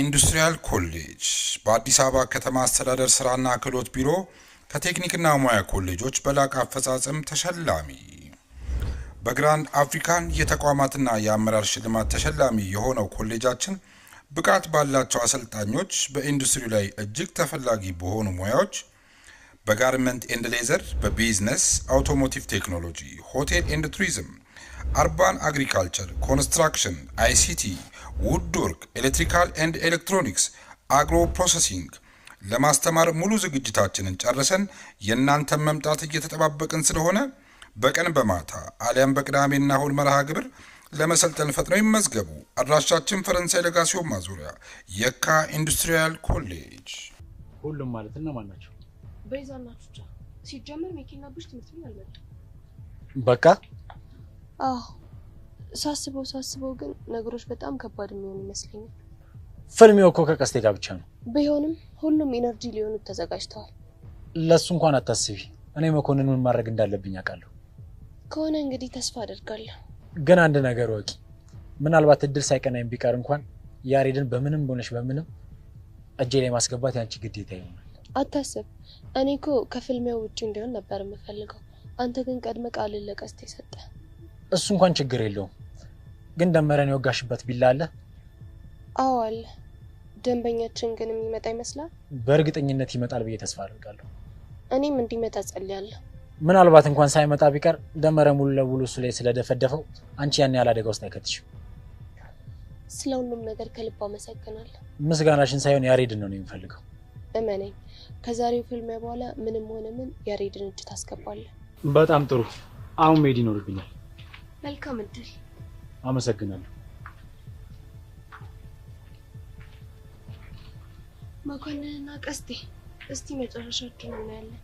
ኢንዱስትሪያል ኮሌጅ በአዲስ አበባ ከተማ አስተዳደር ስራና ክህሎት ቢሮ ከቴክኒክና ሙያ ኮሌጆች በላቀ አፈጻጸም ተሸላሚ፣ በግራንድ አፍሪካን የተቋማትና የአመራር ሽልማት ተሸላሚ የሆነው ኮሌጃችን ብቃት ባላቸው አሰልጣኞች በኢንዱስትሪው ላይ እጅግ ተፈላጊ በሆኑ ሙያዎች በ garment and leather፣ በ business፣ automotive technology፣ hotel and tourism፣ urban agriculture፣ construction፣ ICT፣ woodwork፣ electrical and electronics፣ agro processing ለማስተማር ሙሉ ዝግጅታችንን ጨርሰን የእናንተን መምጣት እየተጠባበቅን ስለሆነ በቀን በማታ አሊያም በቅዳሜና እሁድ መርሃ ግብር ለመሰልጠን ፈጥነው ይመዝገቡ። አድራሻችን ፈረንሳይ ለጋሲዮን ማዞሪያ የካ ኢንዱስትሪያል ኮሌጅ። ሁሉም ማለት እነማን ናቸው? ቤዛና ቹቻ። ሲጀመር መኪና ቡሽ ትምህርት ቤት አልመጡም። በቃ አዎ፣ ሳስበው ሳስበው ግን ነገሮች በጣም ከባድ የሚሆኑ ይመስለኛል። ፍልሚያው እኮ ከቀስቴ ጋር ብቻ ነው። ቢሆንም ሁሉም energy ሊሆኑት ተዘጋጅተዋል። ለሱ እንኳን አታስቢ። እኔ መኮንን ምን ማድረግ እንዳለብኝ አውቃለሁ። ከሆነ እንግዲህ ተስፋ አደርጋለሁ። ግን አንድ ነገር ወቂ፣ ምናልባት እድል ሳይቀናኝ ቢቀር እንኳን ያሬድን በምንም ሆነሽ በምንም እጄ ላይ ማስገባት ያንቺ ግዴታ ይሆናል። አታስብ። እኔ እኮ ከፍልሚያው ውጪ እንዲሆን ነበር የምፈልገው። አንተ ግን ቀድመ ቃልን ለቀስቴ ሰጠ። እሱ እንኳን ችግር የለውም። ግን ደመረን የወጋሽበት ቢላ አለ? አዎ አለ። ደንበኛችን ግን የሚመጣ ይመስላል። በእርግጠኝነት ይመጣል ብዬ ተስፋ አደርጋለሁ። እኔም እንዲመጣ ጸልያለሁ። ምናልባት እንኳን ሳይመጣ ቢቀር ደመረ ሙሉ ለሙሉ እሱ ላይ ስለደፈደፈው አንቺ ያን ያህል አደጋ ውስጥ አይከትሽም። ስለ ሁሉም ነገር ከልብ አመሰግናለሁ። ምስጋናሽን ሳይሆን ያሬድን ነው የምፈልገው። እመነኝ፣ ከዛሬው ፍልሚያ በኋላ ምንም ሆነ ምን ያሬድን እጅ ታስገባለህ። በጣም ጥሩ። አሁን መሄድ ይኖርብኛል። መልካም እድል። አመሰግናለሁ። መኮንንና ቀስቴ፣ እስቲ መጨረሻችሁን እናያለን።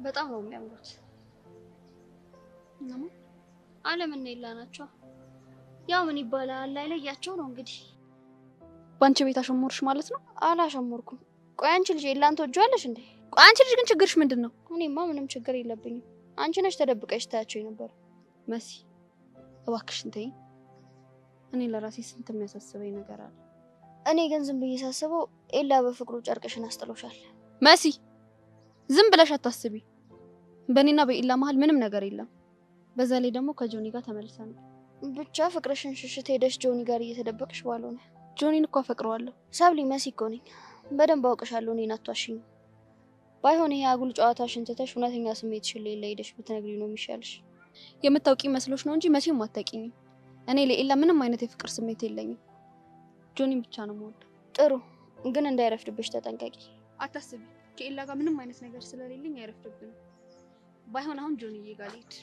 በጣም ነው የሚያምሩት። እነማ አለምና ኤላ ናቸው። ያው ምን ይባላል አይለያቸው ነው እንግዲህ። በአንቺ ቤት አሸሞርሽ ማለት ነው? አላሸሞርኩም። ቆይ አንቺ ልጅ ኤላን ትወጂዋለሽ እንዴ? ቆይ አንቺ ልጅ ግን ችግርሽ ምንድን ነው? እኔማ ምንም ችግር የለብኝም። አንቺ ነሽ ተደብቀሽ ታያቸው ነበር። መሲ እባክሽን ተይኝ። እኔ ለራሴ ስንት የሚያሳስበኝ ነገር አለ። እኔ ግን ዝም ብዬ ሳስበው ኤላ በፍቅሩ ጨርቅሽን አስጥሎሻል። መሲ ዝም ብለሽ አታስቢ። በእኔና በኤላ መሀል ምንም ነገር የለም። በዛ ላይ ደግሞ ከጆኒ ጋር ተመልሰናል። ብቻ ፍቅርሽን ሽሽት ሄደሽ ጆኒ ጋር እየተደበቅሽ ባልሆነ። ጆኒን እኮ አፈቅረዋለሁ። ሰብሊ መሲ እኮ ነኝ፣ በደንብ አውቅሻለሁ። እኔን አትዋሽኝም። ባይሆን ይሄ አጉል ጨዋታሽን ትተሽ እውነተኛ ስሜትሽን ለኤላ ሄደሽ ብትነግሪው ነው የሚሻልሽ። የምታውቂ መስሎሽ ነው እንጂ መቼም አታውቂኝም። እኔ ለኤላ ምንም አይነት የፍቅር ስሜት የለኝም። ጆኒን ብቻ ነው የምወደው። ጥሩ ግን እንዳይረፍድብሽ ተጠንቀቂ። አታስቢ፣ ከኤላ ጋር ምንም አይነት ነገር ስለሌለኝ አይረፍድብንም። ባይሆን አሁን ጆኒዬ ጋር ልሂድ።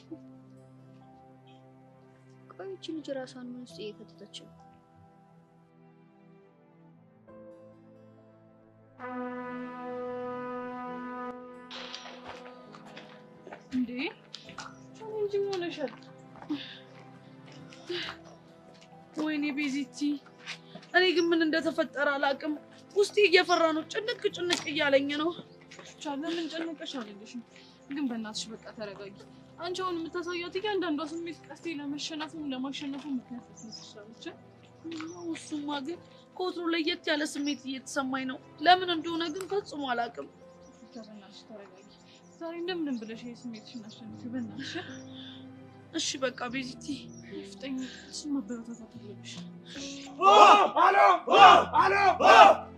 ቆይ ይህቺ ልጅ ራሷን ምን ውስጥ እየከተተች ነው? እንዴ እንጂ ምን ሆነሻል? ወይኔ ቤዚቲ፣ እኔ ግን ምን እንደተፈጠረ አላውቅም። ውስጤ እየፈራ ነው። ጭንቅ ጭንቅ እያለኝ ነው። ብቻ ለምን ጨነቀሽ አልልሽም፣ ግን በእናትሽ በቃ ተረጋጊ። አንቺ አሁን የምታሳያት እያንዳንዷ ስሜት ቀስቴ ለመሸነፉም ለማሸነፉም ምክንያት ልትሆን ትችላለች። እሱማ ግን ከወትሮ ለየት ያለ ስሜት እየተሰማኝ ነው። ለምን እንደሆነ ግን ፈጽሞ አላውቅም። ብቻ በእናትሽ ተረጋጊ። ዛሬ እንደምንም ብለሽ ይሄ ስሜትሽን አሸንፊ በእናትሽ። እሺ በቃ ቤዚቲ ፍጠኝ። እሱን ማበረታታት አለብሽ። አሎ አሎ፣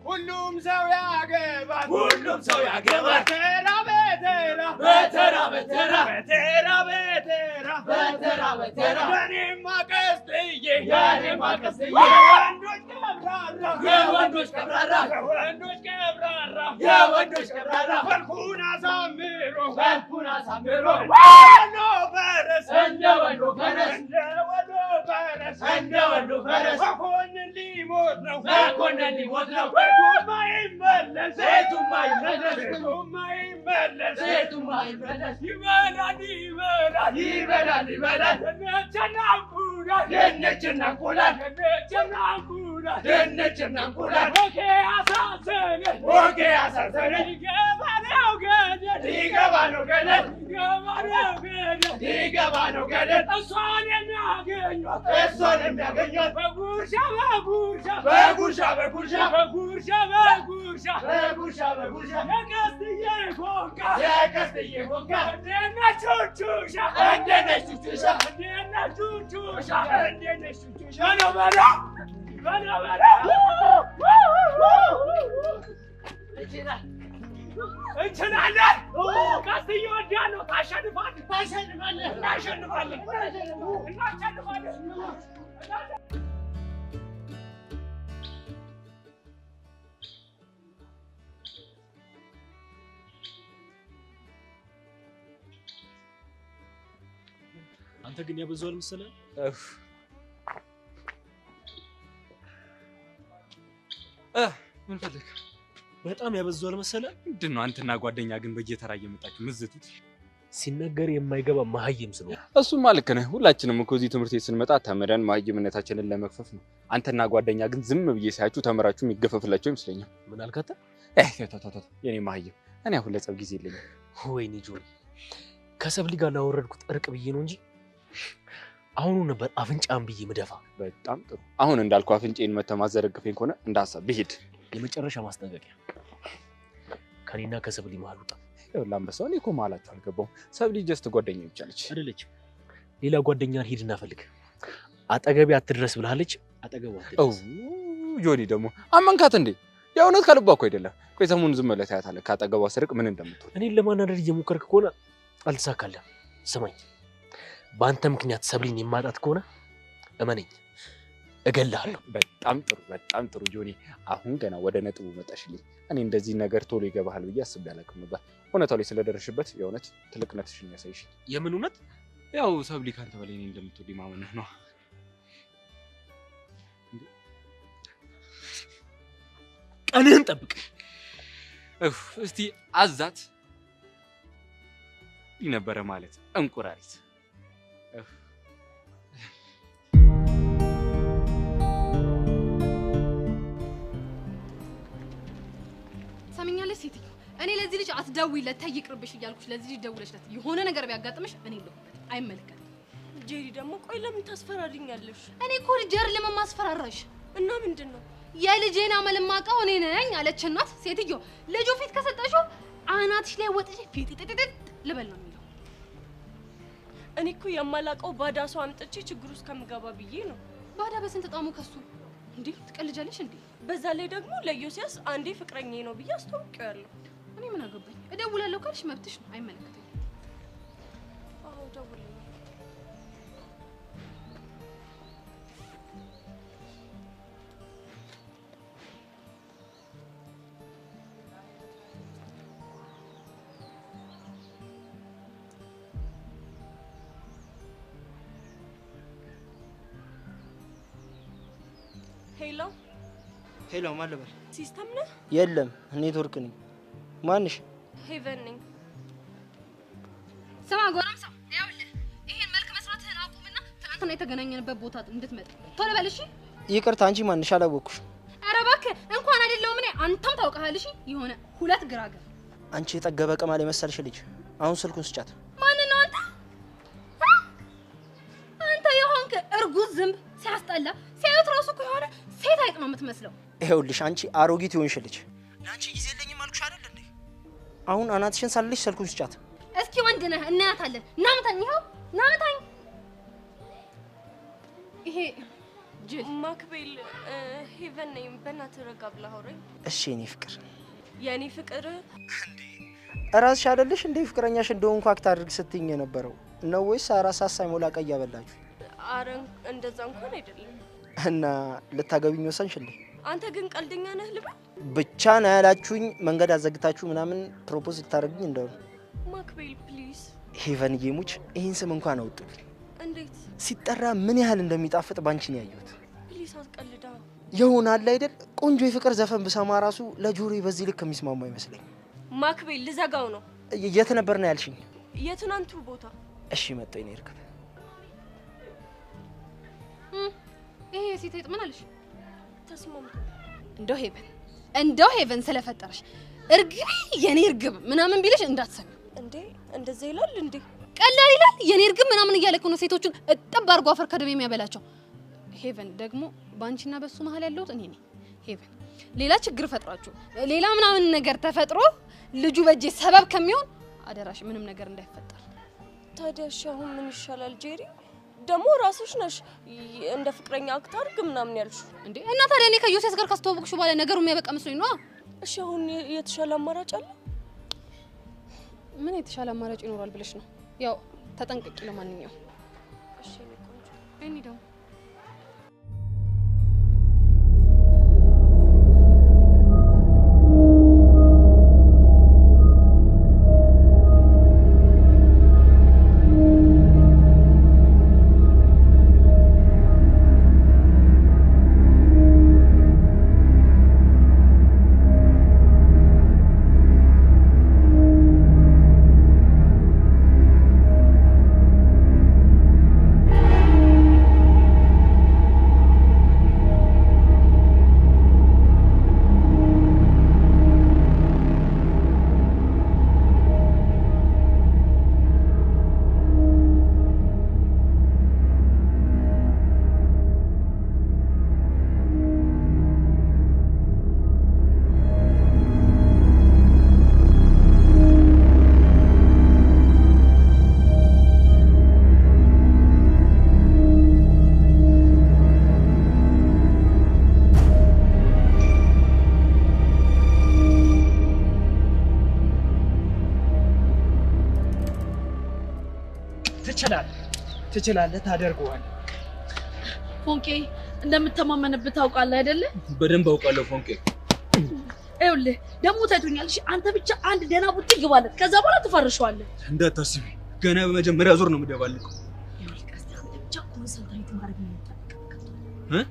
ሁሉም ሰው ያገባል፣ ሁሉም ሰው ያገባል። በተራ በተራ በተራ በተራ በተራ በተራ በተራ በተራ የኔማ ቀስትዬ የኔማ ቀስትዬ የወንዶች ቀብራራ የወንዶች ቀብራራ የወንዶች ቀብራራ የወንዶች ቀብራራ መልኩን አሳምሮ መልኩን አሳምሮ ወሎ ፈረስ እንደ ወሎ ፈረስ እንደ ወሎ ፈረስ እንደ ወሎ ፈረስ መኮንን ሊሞላ ሊሞት ነው፣ መኮንን ሊሞት ነው። ቤቱማ ይመለስ፣ ቤቱማ ይመለስ፣ ቤቱማ ይመለስ፣ ቤቱማ ይመለስ። ይበላል ይበላል ይበላል ይበላል። ድንችና እንቁላል፣ ድንችና እንቁላል፣ ድንችና እንቁላል፣ ድንችና እንቁላል። ወጌ አሳዘነ፣ ወጌ አሳዘነ። ሊገባ ነው ገደል፣ ሊገባ ነው ገደል፣ ሊገባ ነው ገደል፣ ሊገባ ነው ገደል። እሷን የሚያገኟት፣ እሷን የሚያገኟት በጉርሻ በጉርሻ በጉርሻ በጉርሻ በጉርሻ በጉርሻ በጉርሻ በጉርሻ። የቀስትዬ ፎንቃ፣ የቀስትዬ ፎንቃ። እንዴት ነሽ ቹቹሻ፣ እንዴት ነሽ ቹቹሻ፣ እንዴት ነሽ ቹቹሻ፣ እንዴት ነሽ ቹቹሻ። በለው በለው በለው በለው። እንችላለን። ቀስትዬ እወዳለሁ። ታሸንፋለህ፣ ታሸንፋለህ፣ እናሸንፋለን፣ እናሸንፋለን። አንተ ግን ያበዛዋል መሰለህ። ምን ፈለግ? በጣም ያበዛዋል መሰለህ። ምንድን ነው አንተና ጓደኛ ግን በየተራ እየመጣችሁ ምዝቱት? ሲነገር የማይገባ መሀይም ስለሆነ። እሱማ ልክ ነህ። ሁላችንም እኮ እዚህ ትምህርት ቤት ስንመጣ ተምረን መሀይምነታችንን ለመክፈፍ ነው። አንተና ጓደኛ ግን ዝም ብዬ ሳያችሁ ተምራችሁ የሚገፈፍላቸው ይመስለኛል። ምን አልካተ? የኔ መሀይም፣ እኔ አሁን ለጸብ ጊዜ የለኝም። ወይኔ ጆኒ፣ ከሰብሊ ጋር ላወረድኩት እርቅ ብዬ ነው እንጂ አሁኑ ነበር አፍንጫን ብዬ ምደፋ። በጣም ጥሩ። አሁን እንዳልኩ አፍንጫዬን መተህ ማዘረግፈኝ ከሆነ እንደ ሀሳብ ብሄድ። የመጨረሻ ማስጠንቀቂያ፣ ከኔና ከሰብሊ መሀል ውጣ። ይኸውልህ አንበሳው፣ እኔ እኮ መሀላችሁ አልገባሁም። ሰብሊ just ጓደኛ ብቻ ነች። አይደለችም። ሌላ ጓደኛን ሂድና ፈልግ። አጠገቤ አትድረስ ብላለች። አጠገቧ አትድረስ። ጆኒ ደግሞ አመንካት እንዴ? የእውነት ከልቧ እኮ አይደለም። ቆይ ሰሞኑን ዝም ብለህ ታያታለህ። ከአጠገቧ ስርቅ ምን እንደምትሆን። እኔን ለማናደድ እየሞከርክ ከሆነ አልተሳካልህም። ስማኝ፣ በአንተ ምክንያት ሰብሊን የማጣት ከሆነ እመነኝ እገልሃለሁ። በጣም ጥሩ፣ በጣም ጥሩ ጆኒ። አሁን ገና ወደ ነጥቡ መጣሽልኝ። እኔ እንደዚህ ነገር ቶሎ ይገባሃል ብዬ አስቤ አላውቅም ነበር። እውነታው ላይ ስለደረሽበት የእውነት ትልቅነትሽን ያሳይሽ። የምን እውነት? ያው ሰብሊ ካንተ በላይ እኔ እንደምትወድ ማመንህ ነው። ቀንህን ጠብቅ። እስቲ አዛት ነበረ ማለት እንቁራሪት። ሰሚኛለሽ ሴትዮ፣ እኔ ለዚህ ልጅ አትደውይለት፣ ተይ ይቅርብሽ እያልኩሽ ለዚህ ልጅ ደውለሽለት የሆነ ነገር ቢያጋጥምሽ እኔ የለሁበትም፣ አይመለከትም። ጄሪ ደግሞ ቆይ ለምን ታስፈራሪኛለሽ? እኔ እኮ ልጅ አይደለም የማስፈራራሽ። እና ምንድን ነው? የልጄን አመል የማውቀው እኔ ነኝ አለች እናት። ሴትዮ ልጁ ፊት ከሰጠሽው አናትሽ ላይ ወጥቼ ፊት ልበል ነው የሚለው። እኔ እኮ የማላውቀው ባዳ ሰው አምጥቼ ችግር ውስጥ ከምገባ ብዬ ነው። ባዳ በስንት ጣሙ ከሱ እንዴ ትቀልጃለሽ እንዴ? በዛ ላይ ደግሞ ለዮሲያስ አንዴ ፍቅረኛዬ ነው ብዬ አስተዋውቄዋለሁ። እኔ ምን አገባኝ? እደውላለሁ ካልሽ መብትሽ ነው፣ አይመለከተኝም። አዎ ደውልልኝ። Hello Hello፣ ማን ልበል? System ነህ? የለም ኔትወርክ ነኝ። ማንሽ? ሄቨን ነኝ። ስማ ጎረምሳ፣ ይኸውልህ ይሄን መልክ መስራትህን አቁምና ትናንትና የተገናኘንበት ቦታ እንድትመጣ ቶሎ በል እሺ። ይቅርታ፣ አንቺ ማንሽ? አላወቅኩሽም። ኧረ እባክህ እንኳን አይደለሁም እኔ አንተም ታውቀሃል። እሺ የሆነ ሁለት ግራግር። አንቺ የጠገበ ቅማል የመሰልሽ ልጅ፣ አሁን ስልኩን ስጫት። ማንን ነው አንተ? አንተ የሆንክ እርጉዝ ዝንብ ሲያስጠላ፣ ሲያዩት ራሱ እኮ የሆነ ሴት አይጥ ነው የምትመስለው። ይኸውልሽ አንቺ አሮጊት የሆንሽ ልጅ፣ ለአንቺ ጊዜ የለኝም አልኩሽ አይደል እንዴ? አሁን አናትሽን ሳልልሽ ስልኩን ስጫት። እስኪ ወንድ ነህ እናያታለን። ናምታኝ፣ ይኸው ናምታኝ። ይሄ ጅል ማክቤል። ሄቨን ነኝ። በእናትህ ረጋ ብለህ አውራኝ። እሺ የኔ ፍቅር። የኔ ፍቅር እንዴ እራስሽ አይደለሽ እንዴ ፍቅረኛሽ እንደሆንኩ act አድርግ ስትይኝ የነበረው ነው ወይስ 4 ሰዓት ሳይሞላ ቀይ አበላችሁ? አረ እንደዛ እንኳን አይደለም። እና ልታገቢኝ ወሰንሽ እንዴ? አንተ ግን ቀልደኛ ነህ ልበል? ብቻ ነው ያላችሁኝ። መንገድ አዘግታችሁ ምናምን propose ልታደርግኝ እንደሆነ። ማክቤል please። ሄቨንዬ ሙች ይህን ስም እንኳን አውጡልኝ። እንዴት ሲጠራ ምን ያህል እንደሚጣፍጥ ባንቺ ነው ያየሁት። Please Please አትቀልዳ። ይሆናል አይደል? ቆንጆ የፍቅር ዘፈን ብሰማ ራሱ ለጆሮዬ በዚህ ልክ የሚስማማ አይመስለኝ። ማክቤል ልዘጋው ነው። የት ነበር ነው ያልሽኝ? የትናንቱ ቦታ። እሺ መጣሁ የኔ እርግብ። ይሄ ሴት አይጥ ምን አለሽ? ተስማምቶ እንደው ሄቨን እንደው ሄቨን ስለፈጠረሽ እርግብ የኔ እርግብ ምናምን ቢልሽ እንዳትሰሚ። እንዴ እንደዛ ይላል እንዴ? ቀላል ይላል የኔ እርግብ ምናምን እያለ እኮ ነው ሴቶቹን እጥብ አድርጎ አፈር ከደም የሚያበላቸው። ሄቨን ደግሞ ባንቺና በሱ መሀል ያለሁት እኔ ነኝ። ሄቨን ሌላ ችግር ፈጥራችሁ ሌላ ምናምን ነገር ተፈጥሮ ልጁ በእጄ ሰበብ ከሚሆን አደራሽ ምንም ነገር እንዳይፈጠር። ታዲያ እሺ አሁን ምን ይሻላል ጄሪ? ደግሞ ራስሽ ነሽ እንደ ፍቅረኛ act አድርግ ምናምን ያልሽው እንዴ። እና ታዲያ እኔ ከዮሴፍ ጋር ካስተዋወቅሽ በኋላ ነገሩ የሚያበቃ መስሎኝ ነው። እሺ አሁን የተሻለ አማራጭ አለ? ምን የተሻለ አማራጭ ይኖራል ብለሽ ነው? ያው ተጠንቀቂ። ለማንኛውም እሺ እኔ ቆንጆ እኔ ደግሞ ትችላለህ፣ ታደርገዋለህ። ፎንቄ እንደምተማመንብህ ታውቃለህ አይደለ? በደንብ አውቃለሁ ፎንቄ። ይኸውልህ ደግሞ ታይቶኛል። እሺ አንተ ብቻ አንድ ደህና ቡጢ ግባለት፣ ከዛ በኋላ ትፈርሸዋለህ። እንዳታስቢ፣ ገና በመጀመሪያ ዙር ነው የምደባልቀው። ይኸውልህ ቀስቴ፣ አንተ ብቻ concentrate ማድረግ ነው የሚጠበቅብህ።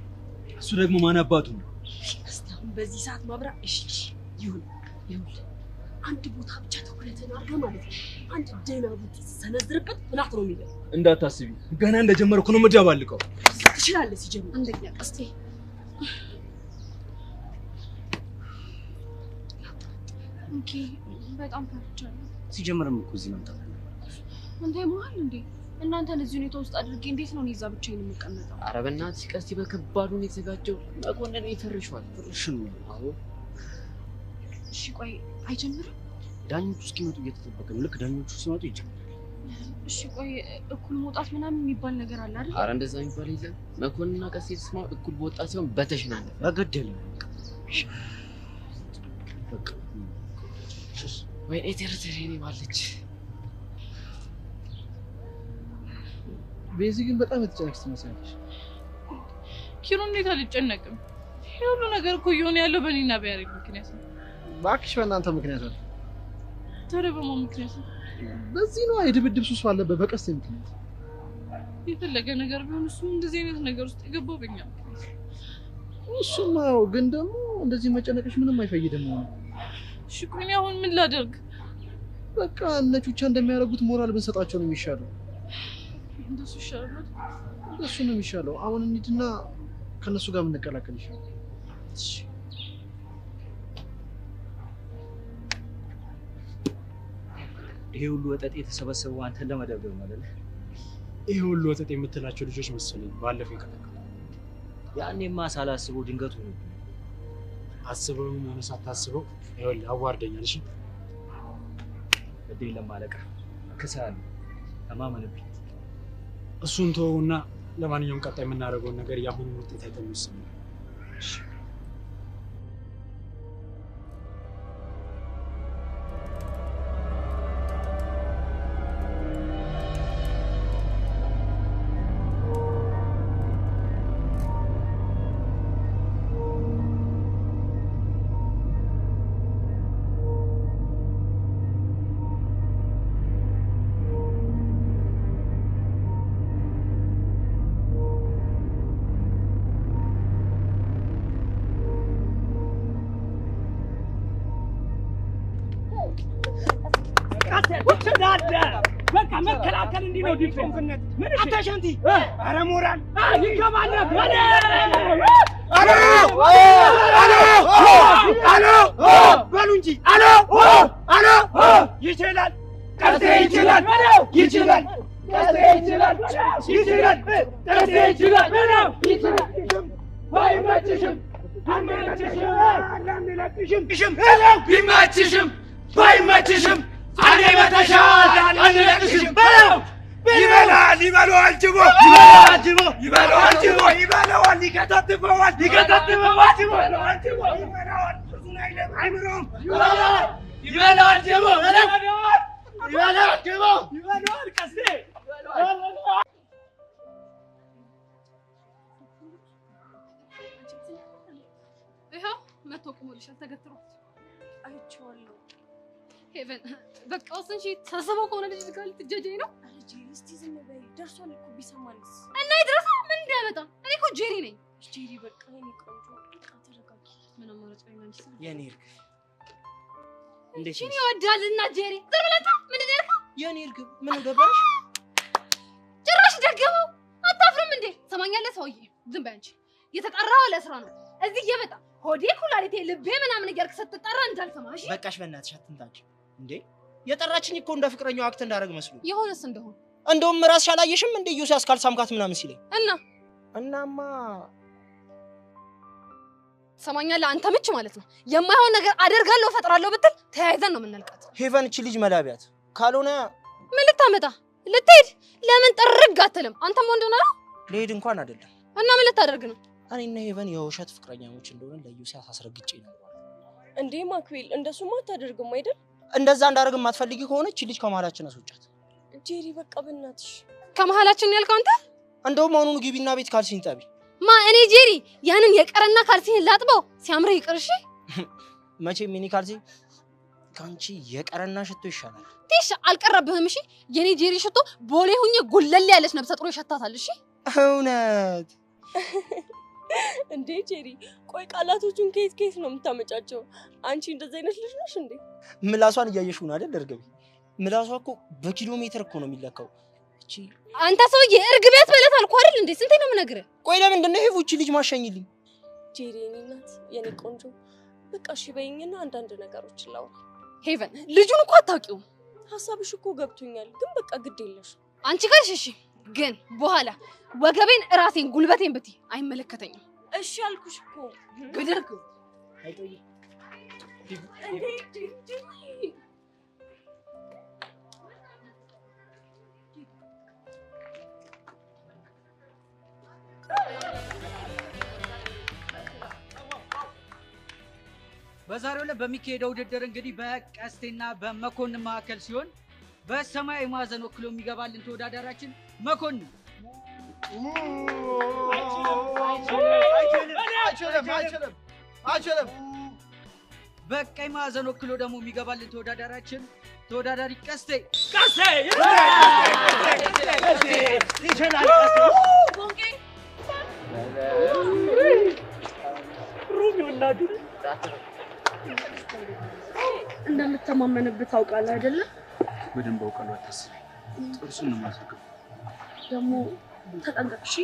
እሱ ደግሞ ማን አባቱ ነው? ቀስቴ አሁን በዚህ ሰዓት ማብራ። እሺ እሺ ይሁን። ይኸውልህ አንድ ቦታ ብቻ ትኩረትህን አድርገህ ማለት ነው። አንድ ደህና ቡጢ ሰነዝርበት ብላት ነው የሚለው። እንዳታስቢ፣ ገና እንደጀመርኩ ነው የምደባልቀው። ትችላለህ። ሲጀምር አንደኛ ቀስቴ Okay፣ በጣም ፈርቻለሁ። ሲጀምርም እኮ እዚህ መምጣት አንተ ይሞሃል እንዴ? እናንተን እዚህ ሁኔታ ውስጥ አድርጌ እንዴት ነው እኔ እዛ ብቻዬን የምቀመጠው? ኧረ በእናትሽ ቀስቴ በከባዱ ነው የተዘጋጀው። መኮንን ይፈርሸዋል። ፍርሽ ነው። አዎ እሺ ቆይ አይጀምርም? ዳኞቹ እስኪመጡ እየተጠበቀ ነው። ልክ ዳኞቹ ሲመጡ ይጀምራል። እሺ ቆይ እኩል መውጣት ምናምን የሚባል ነገር አለ አይደል? ኧረ እንደዛ የሚባል የለም። መኮንንና ቀስቴ ተስማሙ። እኩል በወጣ ሲሆን በተሸናነፈ በገደለ በቃ ወይኔ ቴርቴር የኔ ባለች። ቤዚ ግን በጣም የተጨነቅሽ ትመስላለች። ኪሩ እንዴት አልጨነቅም? ይሄ ሁሉ ነገር እኮ እየሆነ ያለው በእኔና በያሬድ ምክንያት ነው። እባክሽ በእናንተ ምክንያት ነው። ታዲያ በማን ምክንያት ነው? በዚህ ነው የድብድብ ሱስ ባለበት በቀስቴ ምክንያት። የፈለገ ነገር ቢሆን እሱም እንደዚህ አይነት ነገር ውስጥ የገባው በእኛ ምክንያት። እሱማ ያው ግን ደግሞ እንደዚህ መጨነቅሽ ምንም አይፈይድም። ሆነ እሺ ቆይ እኔ አሁን ምን ላደርግ? በቃ እነ ቹቻ እንደሚያደርጉት ሞራል ብንሰጣቸው ነው የሚሻለው። እንደሱ ይሻላል። እንደሱ ነው የሚሻለው። አሁን እንሂድና ከነሱ ጋር ብንቀላቀል ይሻላል። እሺ ይሄ ሁሉ ወጠጤ የተሰበሰበው አንተን ለመደብደብ ነው አይደል? ይሄ ሁሉ ወጠጤ የምትላቸው ልጆች መሰለኝ ባለፈው የቀጠቀጡ። ያኔማ ሳላስበው ድንገት ሆነብኝ። አስበውም ሆነ ሳታስበው ይኸውልህ አዋርደኛል። እሺ ግድ የለም አለቃ፣ እክስሃለሁ፣ ተማመንብኝ። እሱን ተወውና ለማንኛውም ቀጣይ የምናደርገውን ነገር የአሁኑን ውጤት አይተን እንወስናለን። እሺ ቀስቴ ትችላለህ። በቃ መከላከል እንዲህ ነው defense። ምን አታሻንቲ ኧረ ሞራል ይገባል። አሎ አሎ አሎ በሉ እንጂ አሎ አሎ ይችላል ቀስቴ ይችላል ይችላል ቀስቴ ይችላል ይችላል ቀስቴ ይችላል ይችላል። ባይመችሽም አንለቅሽም ቢመችሽም ባይመችሽም አንመታሻል አንለቅሽም። ይበላል ይበለዋል ጅቦ ይበለዋል ጅቦ ይበለዋል ጅቦ ይበለዋል ይከታትፈዋል ይከታትፈዋል ይበለዋል ጅቦ ይበለዋል ብዙን አይልም አይምሮም ይበለዋል ይበለዋል ጅቦ ይበለዋል ጅቦ ይበለዋል ቀስቴ ይበለዋል። ይኸው መቶ ቆሞልሻል ተገትሮ አይቼዋለሁ። ሄቨን በቃ ወሰንሽ። ተሰበው ከሆነ ልጅ ጋር ልትጃጃይ ነው። ኧረ ጄሪ እስቲ ዝም በይ፣ ደርሷል እኮ ቢሰማንስ? እና ይድረሳ ምን እንዲያመጣ? እኔ እኮ ጄሪ ነኝ። ጄሪ በቃ የኔ ቆንጆ በቃ ተረጋጊ። ምን አማራጭ አለኝ? አንቺ የኔ እርግብ እንዴት ነሽ? ይወዳልና ጄሪ ዝም ብለህ ምንድን ነው ያልከው? የኔ እርግብ ምን ደበረሽ? ጭራሽ ደገመው። አታፍርም እንዴ? ሰማኛለህ ሰውዬ፣ ዝም በይ አንቺ። የተጠራኸው ለስራ ነው። እዚህ እየመጣ ሆዴ ኩላሊቴ ልቤ ምናምን እያልክ ስትጠራ እንዳልሰማ። እሺ በቃሽ፣ በእናትሽ አትንጣጭ እንዴ። የጠራችኝ እኮ እንደ ፍቅረኛው act እንዳደረግ መስሎ የሆነስ እንደሆነ እንደውም ራስሽ አላየሽም እንደ ኢዮስያስ ካልሳምካት ምናምን ሲለኝ እና እናማ ትሰማኛለህ አንተ ምች ማለት ነው። የማይሆን ነገር አደርጋለሁ እፈጥራለሁ ብትል ተያይዘን ነው የምንልቃት። ሄቨን እቺ ልጅ መላቢያት ካልሆነ ምን ልታመጣ ልትሄድ? ለምን ጥርግ አትልም? አንተም ወንድ ሆነህ ልሄድ እንኳን አይደለም። እና ምን ልታደርግ ነው? እኔና ሄቨን የውሸት ፍቅረኛሞች እንደሆነ ለኢዮስያስ አስረግጬ ነግሯል። እንዴ ማክቤል እንደሱማ አታደርግም አይደል? እንደዛ እንዳደርግ የማትፈልጊ ከሆነ እቺ ልጅ ከመሀላችን አስወጫት። ጄሪ በቃ በእናትሽ ከመሀላችን ያልከው አንተ። እንደውም አሁኑኑ ግቢና ቤት ካልሲን ጠቢ። ማ እኔ ጄሪ ያንን የቀረና ካልሲህን ላጥበው ሲያምርህ ይቅር። እሺ መቼም የኔ ካልሲ ካንቺ የቀረና ሽቶ ይሻላል። ትሽ አልቀረብህም። እሺ የኔ ጄሪ ሽቶ ቦሌ ሁኜ ጉለል ያለች ነብሰ ጥሩ ይሸታታል። እሺ እውነት እንዴ ጄሪ፣ ቆይ ቃላቶቹን ከየት ከየት ነው የምታመጫቸው? አንቺ እንደዚህ አይነት ልጅ ነሽ እንዴ? ምላሷን እያየሽው ነው አይደል? እርግብ ምላሷ እኮ በኪሎ ሜትር እኮ ነው የሚለካው። እቺ አንተ ሰውዬ እርግብ ያትበላት አልኩህ አይደል እንዴ? ስንቴ ነው የምነግርህ? ቆይ ለምንድን ነው ይሄ እቺ ልጅ ማሸኝልኝ? ጄሪ የኔ እናት የኔ ቆንጆ በቃ እሺ በይኝና አንዳንድ ነገሮችን ላውራ። ሄቨን ልጁን እኮ አታውቂውም። ሀሳብሽ እኮ ገብቶኛል፣ ግን በቃ ግድ የለሽ አንቺ ካልሽ እሺ፣ ግን በኋላ ወገቤን ራሴን ጉልበቴን ብትይ አይመለከተኝም። እሺ አልኩሽ እኮ ግደርኩ። እንዴ ጄሪ በዛሬው ዕለት በሚካሄደው ውድድር እንግዲህ በቀስቴና በመኮንን መካከል ሲሆን በሰማያዊ ማዕዘን ወክሎ የሚገባልን ተወዳዳሪያችን መኮንን። አይችልም። በቀይ ማዕዘን ወክሎ ደግሞ የሚገባልን ተወዳዳሪያችን ተወዳዳሪ ቀስቴ። ቀስቴ ይችላል። እንደምተማመንበት ታውቃለህ አይደለ? በደንብ አውቃለሁ። አታስቢ፣ ጥርሱን ነው የማስረክበው። ደግሞ ተጠንቀቅ እሺ።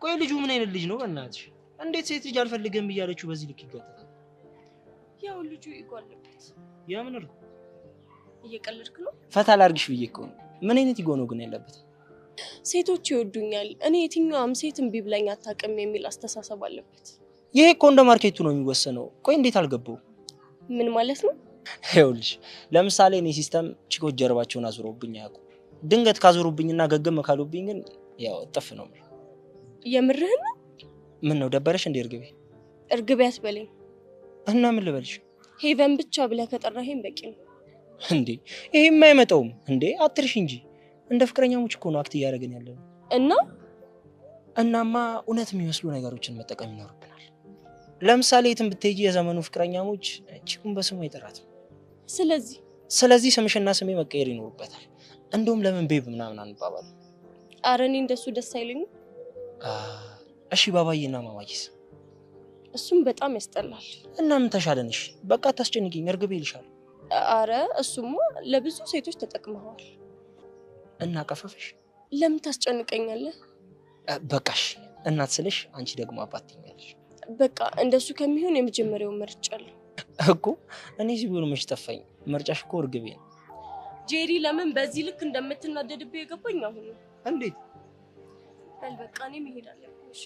ቆይ ልጁ ምን አይነት ልጅ ነው? በእናትሽ እንዴት ሴት ልጅ አልፈልግም እያለችው በዚህ ልክ ይጋጠጣል? ያው ልጁ ego አለበት። የምን እርጎ? እየቀለድክ ነው? ፈታ ላድርግሽ ብዬ እኮ ነው። ምን አይነት ego ነው ግን ያለበት? ሴቶች ይወዱኛል፣ እኔ የትኛዋም ሴት እምቢ ብላኝ አታውቅም የሚል አስተሳሰብ አለበት። ይሄ እኮ እንደ market ኡ ነው የሚወሰነው። ቆይ እንዴት አልገባው? ምን ማለት ነው? ይኸውልሽ ለምሳሌ እኔ system chick ኦች ጀርባቸውን አዙረውብኝ አያውቁም። ድንገት ካዞሩብኝና ገገም ካሉብኝ ግን ያው እጥፍ ነው የምለው። የምርህን ነው? ምን ነው ደበረሽ እንዴ እርግቤ? እርግቤ አትበለኝ። እና ምን ልበልሽ? ሄቨን ብቻ ብለህ ከጠራኸኝ በቂ ነው። እንዴ ይሄማ አይመጣውም እንዴ አትርሽ እንጂ እንደ ፍቅረኛሞች እኮ ነው act እያደረግን ያለነው። እና እናማ እውነት የሚመስሉ ነገሮችን መጠቀም ይኖርብናል። ለምሳሌ የትም ብትሄጂ የዘመኑ ፍቅረኛሞች chick ኡን በስሙ አይጠራትም። ስለዚህ ስምሽና ስሜ መቀየር ይኖርበታል። እንደውም ለምን babe ምናምን አንባባል? ኧረ እኔ እንደሱ ደስ አይለኝም። እሺ ባባዬና ማማዬስ? እሱም በጣም ያስጠላል። እና ምን ተሻለንሽ? በቃ አታስጨንቂኝ፣ እርግቤ ይልሻል። አረ እሱማ ለብዙ ሴቶች ተጠቅመዋል። እና ቀፈፈሽ? ለምን ታስጨንቀኛለህ? በቃሽ። እናት ስልሽ አንቺ ደግሞ አባት ትይኛለሽ። በቃ እንደሱ ከሚሆን የመጀመሪያውን መርጫለሁ እኮ። እኔ እዚህ ቢሆን መች ጠፋኝ። ምርጫሽ እኮ እርግቤ ነው። ጄሪ ለምን በዚህ ልክ እንደምትናደድብህ የገባኝ አሁን ነው። እንዴት? በል በቃ እኔ መሄድ አለብኝ። እሺ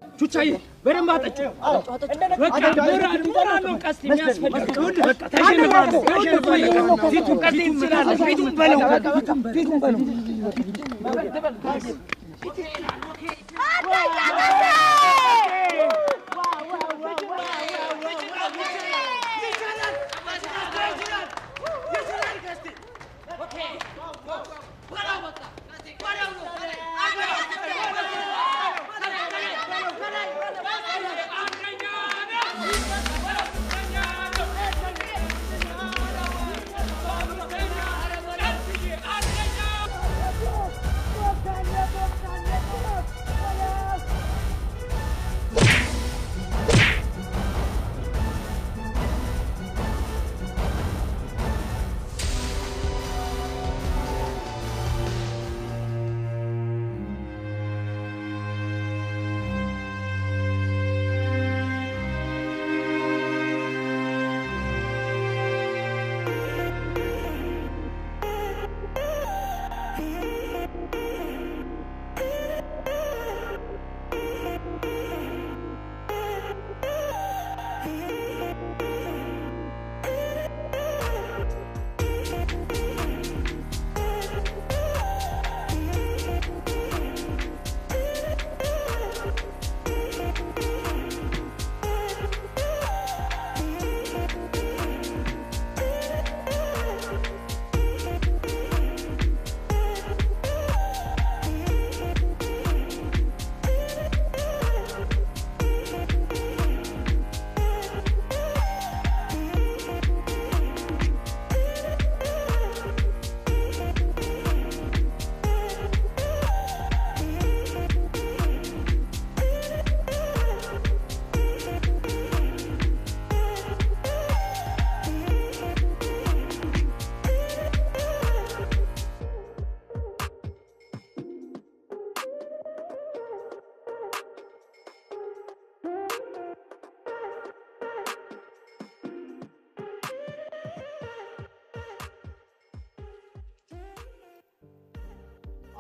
ቹቻዬ በደንብ አጠጪው። በቃ ሞራል ነው ቀስት የሚያስፈልገው። በቃ ተሸንፋለህ፣ ተሸንፋለህ። ፊቱን ቀስት ትችላለህ። ፊቱን በለው፣ ፊቱን በለው።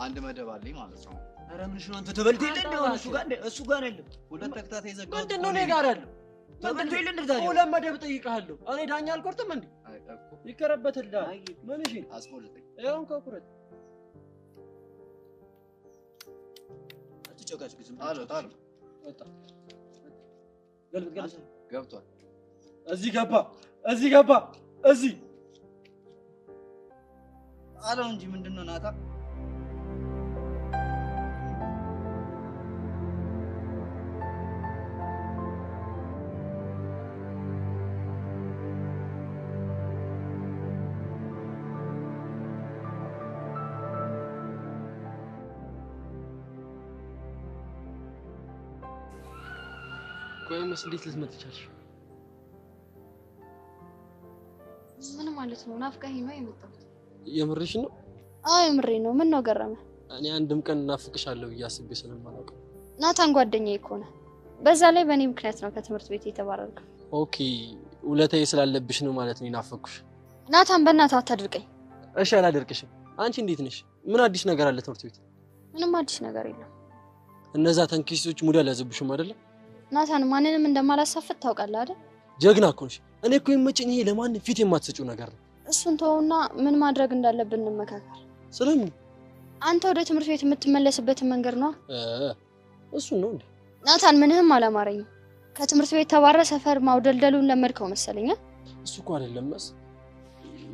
አንድ መደብ አለኝ ማለት ነው። ኧረ ምንሽ ነው አንተ ተበልቶ የለ እንደ ሆነ እሱ ጋር እሱ ጋር ነው ያለው። ሁለት ተከታታይ ዘጋሁት። ምንድን ነው እኔ ጋር ያለው? ተበልቶ የለ እንደ ታዲያ ሁለት መደብ እጠይቅሃለሁ። እኔ ዳኛ አልቆርጥም እንዴ? ይከረበትልሃል። ምን እሺ አስቆርጠኝ። ይኸው እንኳ ቁረጥ። አትጨቃጭቅ። ዝም ጣለው ጣለው። ወጣ። ገልብጥ ገልብጥ። ገብቷል። እዚህ ገባ፣ እዚህ ገባ፣ እዚህ ጣለው እንጂ ምንድን ነው ናታ? ቆይመስ እንዴት ልትመጪ ቻልሽ? ምን ማለት ነው? ናፍቀኸኝ ነው የመጣሁት። የምርሽ ነው? አዎ የምሬ ነው። ምን ነው ገረመ? እኔ አንድም ቀን እናፍቅሻለሁ ብዬ አስቤ ስለማላውቅ። ናታን ጓደኛዬ እኮ ነህ። በዛ ላይ በእኔ ምክንያት ነው ከትምህርት ቤት የተባረርከው። Okay፣ ውለታዬ ስላለብሽ ነው ማለት ነው የናፈቅኩሽ። ናታን በእናትህ አታድርቀኝ። እሺ አላደርቅሽም። አንቺ እንዴት ነሽ? ምን አዲስ ነገር አለ ትምህርት ቤት? ምንም አዲስ ነገር የለም። እነዛ ተንኪሶች ሙድ አልያዘብሽም አይደለ? ናታን ማንንም እንደማላሳፍጥ ታውቃለህ አይደል? ጀግና እኮ ነሽ። እኔ እኮ የመጨኝ ይሄ ለማን ፊት የማትሰጪው ነገር ነው። እሱን ተውና ምን ማድረግ እንዳለብን እንመካከር። ስለምን? አንተ ወደ ትምህርት ቤት የምትመለስበትን መንገድ ነው። እሱን ነው እንዴ? ናታን ምንህም አላማረኝም። ከትምህርት ቤት ተባረ ሰፈር ማውደልደሉን ለመድከው መሰለኝ። እሱ እኮ አይደለም መስ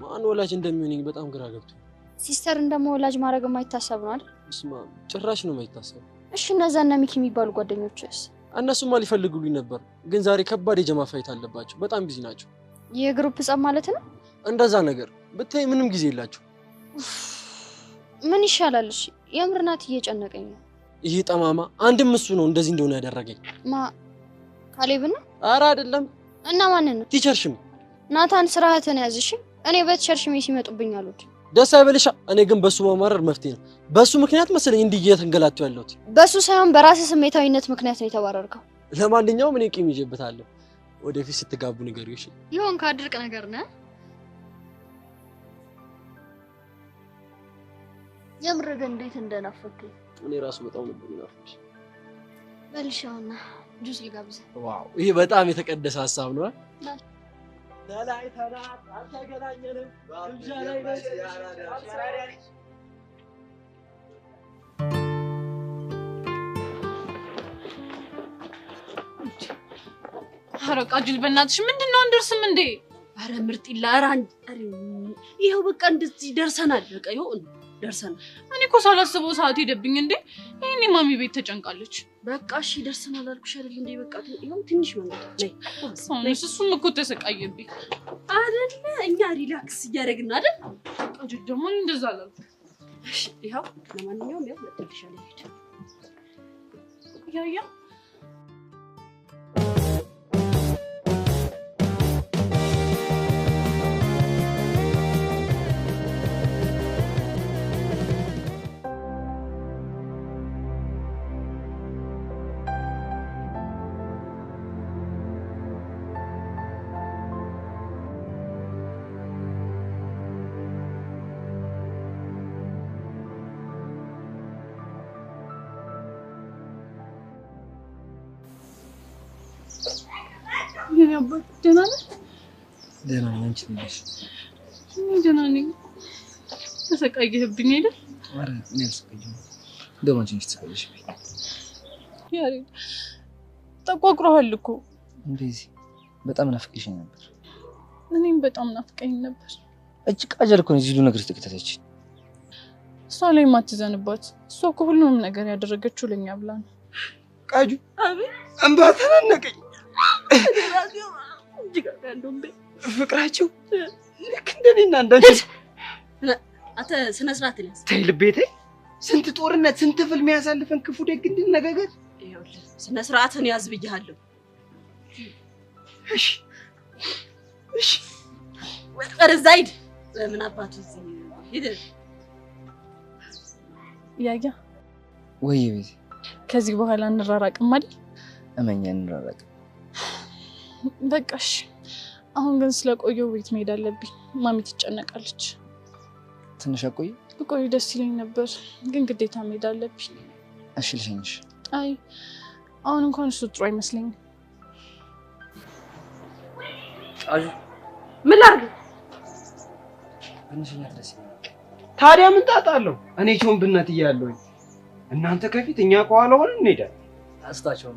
ማን ወላጅ እንደሚሆነኝ በጣም ግራ ገብቶ። sister እንደመወላጅ ማድረግ የማይታሰብ ነው አይደል? እስማ ጭራሽ ነው የማይታሰብ። እሺ እነዛ እና ሚኪ የሚባሉ ጓደኞችስ? እነሱማ ሊፈልጉልኝ ነበር፣ ግን ዛሬ ከባድ የጀማ fight አለባቸው። በጣም busy ናቸው። የ group ጸብ ማለት ነው? እንደዛ ነገር ብታይ ምንም ጊዜ የላቸው። ምን ይሻላል? እሺ የምር ናት እየጨነቀኝ ነው። ይሄ ጠማማ አንድም እሱ ነው እንደዚህ እንደሆነ ያደረገኝ። ማ ካሌብ ነው? ኧረ አይደለም። እና ማንን ነው? teacher ሽም። ናታን ስርዓትን ያዝ እሺ። እኔ በ teacher ሽሜ ሲመጡብኝ አሉት። ደስ አይበልሻ። እኔ ግን በሱ ማማረር መፍትሄ ነው። በሱ ምክንያት መሰለኝ እንዲህ እየተንገላቱ ያለሁት። በሱ ሳይሆን በራስህ ስሜታዊነት ምክንያት ነው የተባረርከው። ለማንኛውም እኔ ቂም ይዤበታለሁ። ወደፊት ስትጋቡ ንገሪው እሺ። ይሁን ካድርቅ ነገር ነህ። የምር ግን እንዴት እንደናፈከኝ። እኔ ራሱ በጣም ነበር የናፈቅሽ። በልሻውና ጁስ ልጋብዝህ። wow ይሄ በጣም የተቀደሰ ሐሳብ ነው። ተለያይተናል፣ አልተገናኘንም። ግብዣ ላይ ነን። ኧረ ቃጅል በእናትሽ ምንድን ነው አንደርስም እንዴ? ኧረ ምርጥ ይላ ኧረ ይኸው በቃ እንደዚህ ደርሰናል። በቃ ይኸው ደርሰናል። እኔ እኮ ሳላስበው ሰዓት ሄደብኝ እንዴ። ይሄኔ ማሚ ቤት ተጨንቃለች። በቃ እሺ ደርሰናል አልኩሽ አይደል እንዴ? በቃ ይኸው ትንሽ መንገድ ነይ። አሁንስ እሱም እኮ ተሰቃየብኝ አይደለ? እኛ relax እያደረግን አይደል? ቃጅል ደግሞ እንደዛ አላልኩም። እሺ ይኸው ለማንኛውም ያው መጥልሻለሁ። ሂድ ያያ የኔ አባት ደህና ነህ? ደህና ነኝ። አንቺ እንዴት ነሽ? እኔ ደህና ነኝ። ተሰቃየህብኝ አይደል? ኧረ እኔ አልሰቃየሁም። እንደውም አንቺ ነሽ የተሰቃየሽብኝ። ያሬድ ጠቋቁረሃል እኮ። እንደዚህ በጣም ናፍቀሽኝ ነበር። እኔም በጣም ናፍቀኝ ነበር። እጅ ቃጀል እኮ ነው እዚህ ሁሉ ነገር ውስጥ የከተተችኝ። እሷ ላይ የማትዘንባት እሷ እኮ ሁሉንም ነገር ያደረገችው ለኛ ብላ ነው። ቃጁ እንባ ተናነቀኝ። ፍቅራችሁ ልክ እንደኔና እንዳንቺ። አንተ ስነ ስርዓት ያዝ። ተይ ልቤ ተይ። ስንት ጦርነት ስንት ፍልሚያ ያሳልፈን ክፉ ደግ እንድንነጋገር። ይኸውልህ ስነ ስርዓትን ያዝ ብዬሃለሁ። እሺ እሺ። ወደ እዛ ሂድ። ምን አባቱ እዚህ ሂድ። ያያ ወይ ቤቴ፣ ከዚህ በኋላ እንራራቅም አይደል? እመኛ እንራራቅም። በቃ እሺ። አሁን ግን ስለቆየው ቤት መሄድ አለብኝ። ማሚ ትጨነቃለች። ትንሽ አቆይ። ብቆይ ደስ ይለኝ ነበር፣ ግን ግዴታ መሄድ አለብኝ። እሺ ልሸኝሽ። አይ አሁን እንኳን እሱ ጥሩ አይመስለኝም። ቃጁ ምን ላድርግ? ብንሸኛት ደስ ይለኛል። ታዲያ ምን ጣጣ አለው? እኔ ቾም ብነት እያለሁኝ እናንተ ከፊት እኛ ከኋላ ሆነን እንሄዳለን። አስታቸው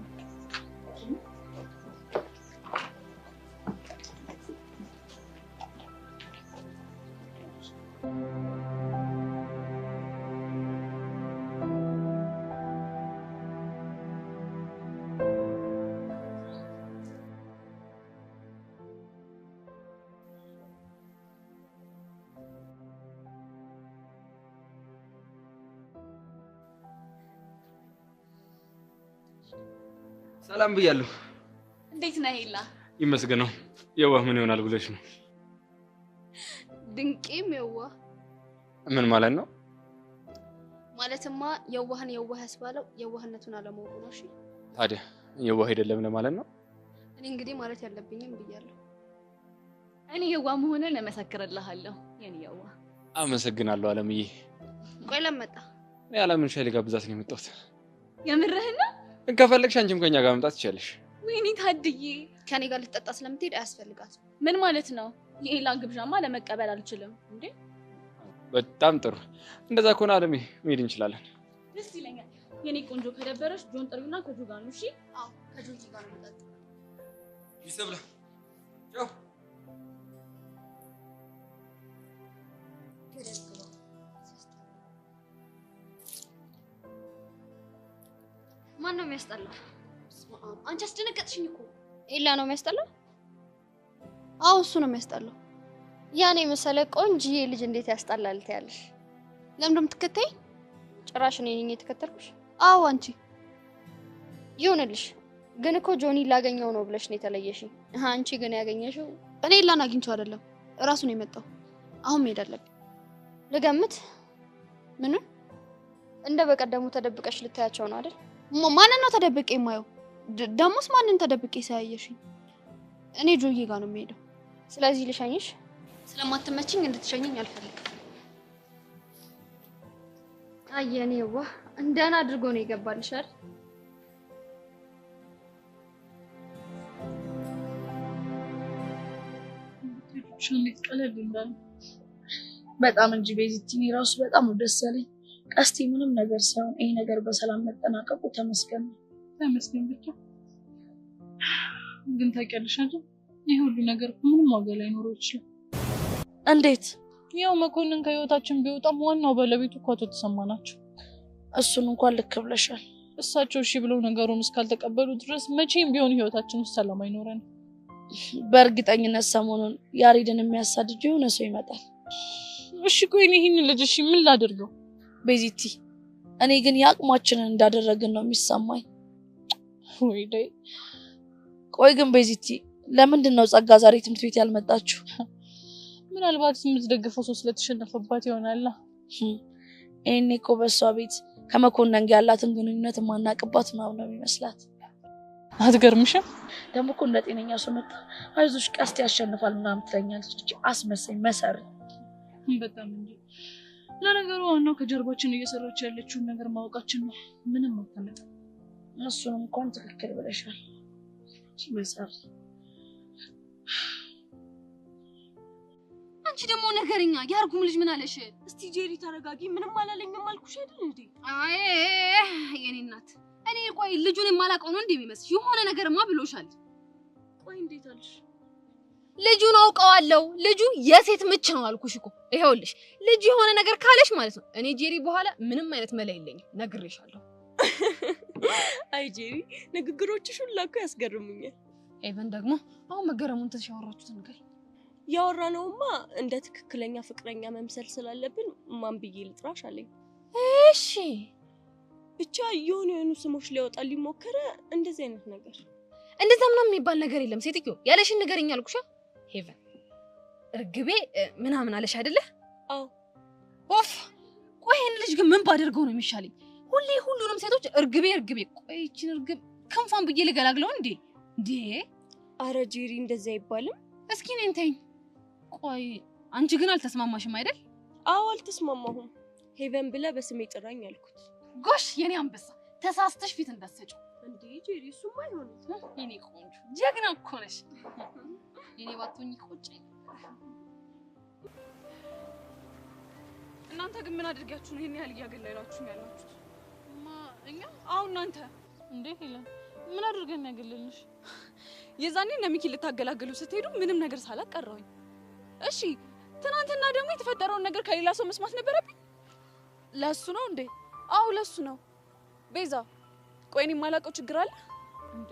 ሰላም ብያለሁ። እንዴት ነህ ሄላ? ይመስገነው። የዋህ ምን ይሆናል ብለሽ ነው? ድንቄም የዋህ ምን ማለት ነው? ማለትማ የዋህን የዋህ ያስባለው የዋህነቱን አለማወቁ ነው። እሺ ታዲያ የዋህ አይደለም ለማለት ነው? እኔ እንግዲህ ማለት ያለብኝም ብያለሁ። እኔ የዋህ መሆንን እመሰክርልሃለሁ የኔ የዋህ። አመሰግናለሁ አለምዬ። ቆይ ለመጣ እኔ አለምን ሻይ ልጋብዛት ነው የመጣሁት። የምርህን ነው? ከፈለግሽ አንቺም ከኛ ጋር መምጣት ትችያለሽ። ወይኔ ታድዬ፣ ከኔ ጋር ልትጠጣ ስለምትሄድ አያስፈልጋትም። ምን ማለት ነው? የኤላን ግብዣማ ለመቀበል አልችልም እንዴ። በጣም ጥሩ። እንደዛ ከሆነ አለሜ መሄድ እንችላለን። ደስ ይለኛል። የኔ ቆንጆ ከደበረሽ ጆን ጥሪውና ከጆ ጋር ነው። እሺ? አዎ ከጆ ጋር ነው የምጠጣው። ይሰብላ ቻው። ማን ነው የሚያስጠላው? አንቺ አስደነገጥሽኝ እኮ። ኤላ ነው የሚያስጠላው? አዎ እሱ ነው የሚያስጠላው። ያኔ መሰለ ቆንጅዬ ልጅ እንዴት ያስጠላል ትያለሽ? ለምንድን ነው የምትከተይኝ? ጭራሽ እኔ ነኝ የተከተልኩሽ? አዎ አንቺ። ይሁንልሽ። ግን እኮ ጆኒ ላገኘው ነው ብለሽ ነው የተለየሽኝ። አንቺ ግን ያገኘሽው እኔ ኤላን አግኝቼው አይደለም፣ እራሱ ነው የመጣው። አሁን መሄድ አለብኝ። ልገምት? ምኑን? እንደ በቀደሙ ተደብቀሽ ልታያቸው ነው አይደል? ማንን ነው ተደብቄ የማየው? ደሞስ ማንን ተደብቄ ሳያየሽኝ? እኔ ጆዬ ጋር ነው የምሄደው። ስለዚህ ልሸኝሽ? ስለማትመችኝ እንድትሸኘኝ አልፈልግም። አየኔ ዋ እንደና አድርጎ ነው የገባልሽ አይደል? እንዴት ቀለል እንዳለ በጣም እንጂ ቤዚቲ፣ እኔ ራሱ በጣም ነው ደስ ያለኝ። ቀስቴ ምንም ነገር ሳይሆን ይሄ ነገር በሰላም መጠናቀቁ ተመስገን ነው። ተመስገን ብቻ። ግን ታውቂያለሽ አይደል ይህ ሁሉ ነገር ምንም ዋጋ ላይኖረው ይችላል። እንዴት? ያው መኮንን ከህይወታችን ቢወጣም ዋናው ባለቤቱ እኮ አቶ ተሰማ ናቸው። እሱን እንኳን ልክ ብለሻል። እሳቸው እሺ ብለው ነገሩን እስካልተቀበሉ ድረስ መቼም ቢሆን ህይወታችን ውስጥ ሰላም አይኖረንም። በእርግጠኝነት ሰሞኑን ያሬድን የሚያሳድድ የሆነ ሰው ይመጣል። እሺ ቆይ እኔ ይህን ልጅ እሺ ምን ላድርገው? ቤዚቲ፣ እኔ ግን የአቅማችንን እንዳደረግን ነው የሚሰማኝ። ወይ ዳይ። ቆይ ግን ቤዚቲ፣ ለምንድን ነው ጸጋ ዛሬ ትምህርት ቤት ያልመጣችሁ? ምናልባት የምትደግፈው ሰው ስለተሸነፈባት ይሆናል። ይሄኔ እኮ በእሷ ቤት ከመኮንን ጋር ያላትን ግንኙነት የማናቅባት ምናምን ነው የሚመስላት። አትገርምሽም? ደግሞ እኮ እንደ ጤነኛ ሰው መጣ አይዞሽ ቀስት ያሸንፋል ምናምን ትለኛለች። እቺ አስመሳይ መሰሪ። በጣም እንጂ። ለነገሩ ዋናው ከጀርባችን እየሰራች ያለችውን ነገር ማወቃችን ነው። ምንም አታመጣም። እሱን እንኳን ትክክል ብለሻል። እቺ መሰሪ። አንቺ ደግሞ ነገርኛ ያርጉም ልጅ ምን አለሽ? እስቲ ጄሪ ተረጋጊ። ምንም አላለኝም አልኩሽ አይደል እንዴ? አይ የኔ እናት፣ እኔ ቆይ ልጁን የማላውቀው ነው እንዴ የሚመስልሽ? የሆነ ነገርማ ብሎሻል። ቆይ እንዴት አልሽ? ልጁን አውቀዋለሁ። ልጁ የሴት ምች ነው አልኩሽ እኮ። ይኸውልሽ ልጁ የሆነ ነገር ካለሽ ማለት ነው እኔ ጄሪ በኋላ ምንም አይነት መላ የለኝም፣ ነግሬሻለሁ። አይ ጄሪ፣ ንግግሮችሽ ሁላ እኮ ያስገርሙኛል። ኤቨን ደግሞ አሁን መገረሙን ትተሽ ያወራችሁትን ንገሪኝ። ያወራነውማ እንደ ትክክለኛ ፍቅረኛ መምሰል ስላለብን ማን ብዬ ልጥራሽ አለኝ። እሺ ብቻ የሆኑ የሆኑ ስሞች ሊያወጣልኝ ሞከረ። እንደዚህ አይነት ነገር እንደዛ ምናምን የሚባል ነገር የለም። ሴትዮ ያለሽን ንገሪኝ አልኩሽ። ሄቨን እርግቤ ምናምን አለሽ አይደለ? አዎ። ኦፍ ቆይ ይሄን ልጅ ግን ምን ባደርገው ነው የሚሻለኝ? ሁሌ ሁሉንም ሴቶች እርግቤ እርግቤ። ቆይ ይህችን እርግብ ክንፏን ብዬ ልገላግለው እንዴ? እንዴ አረ ጄሪ እንደዛ አይባልም። እስኪ እኔን ተይኝ። ቆይ አንቺ ግን አልተስማማሽም አይደል? አዎ አልተስማማሁም። ሄቨን ብለህ በስሜ ጥራኝ አልኩት። ጎሽ የኔ አንበሳ ተሳስተሽ ፊት እንዳትሰጪው። እንዴ ጄሪ እሱማ አይሆንም። የኔ ቆንጆ ጀግና እኮ ነሽ። የኔ ባትሆኚ ቆጨኝ። እናንተ ግን ምን አድርጋችሁ ነው ይሄን ያህል እያገለላችሁ ያላችሁት? ማ እኛ? አዎ እናንተ። እንዴ ሄለን ምን አድርገን ያገለልንሽ? የዛኔ እነ ሚኪ ልታገላግሉ ስትሄዱ ምንም ነገር ሳላቅ ቀረሁኝ። እሺ ትናንትና ደግሞ የተፈጠረውን ነገር ከሌላ ሰው መስማት ነበረብኝ? ለሱ ነው እንዴ? አዎ ለሱ ነው። ቤዛ ቆይ እኔ የማላውቀው ችግር አለ እንዴ?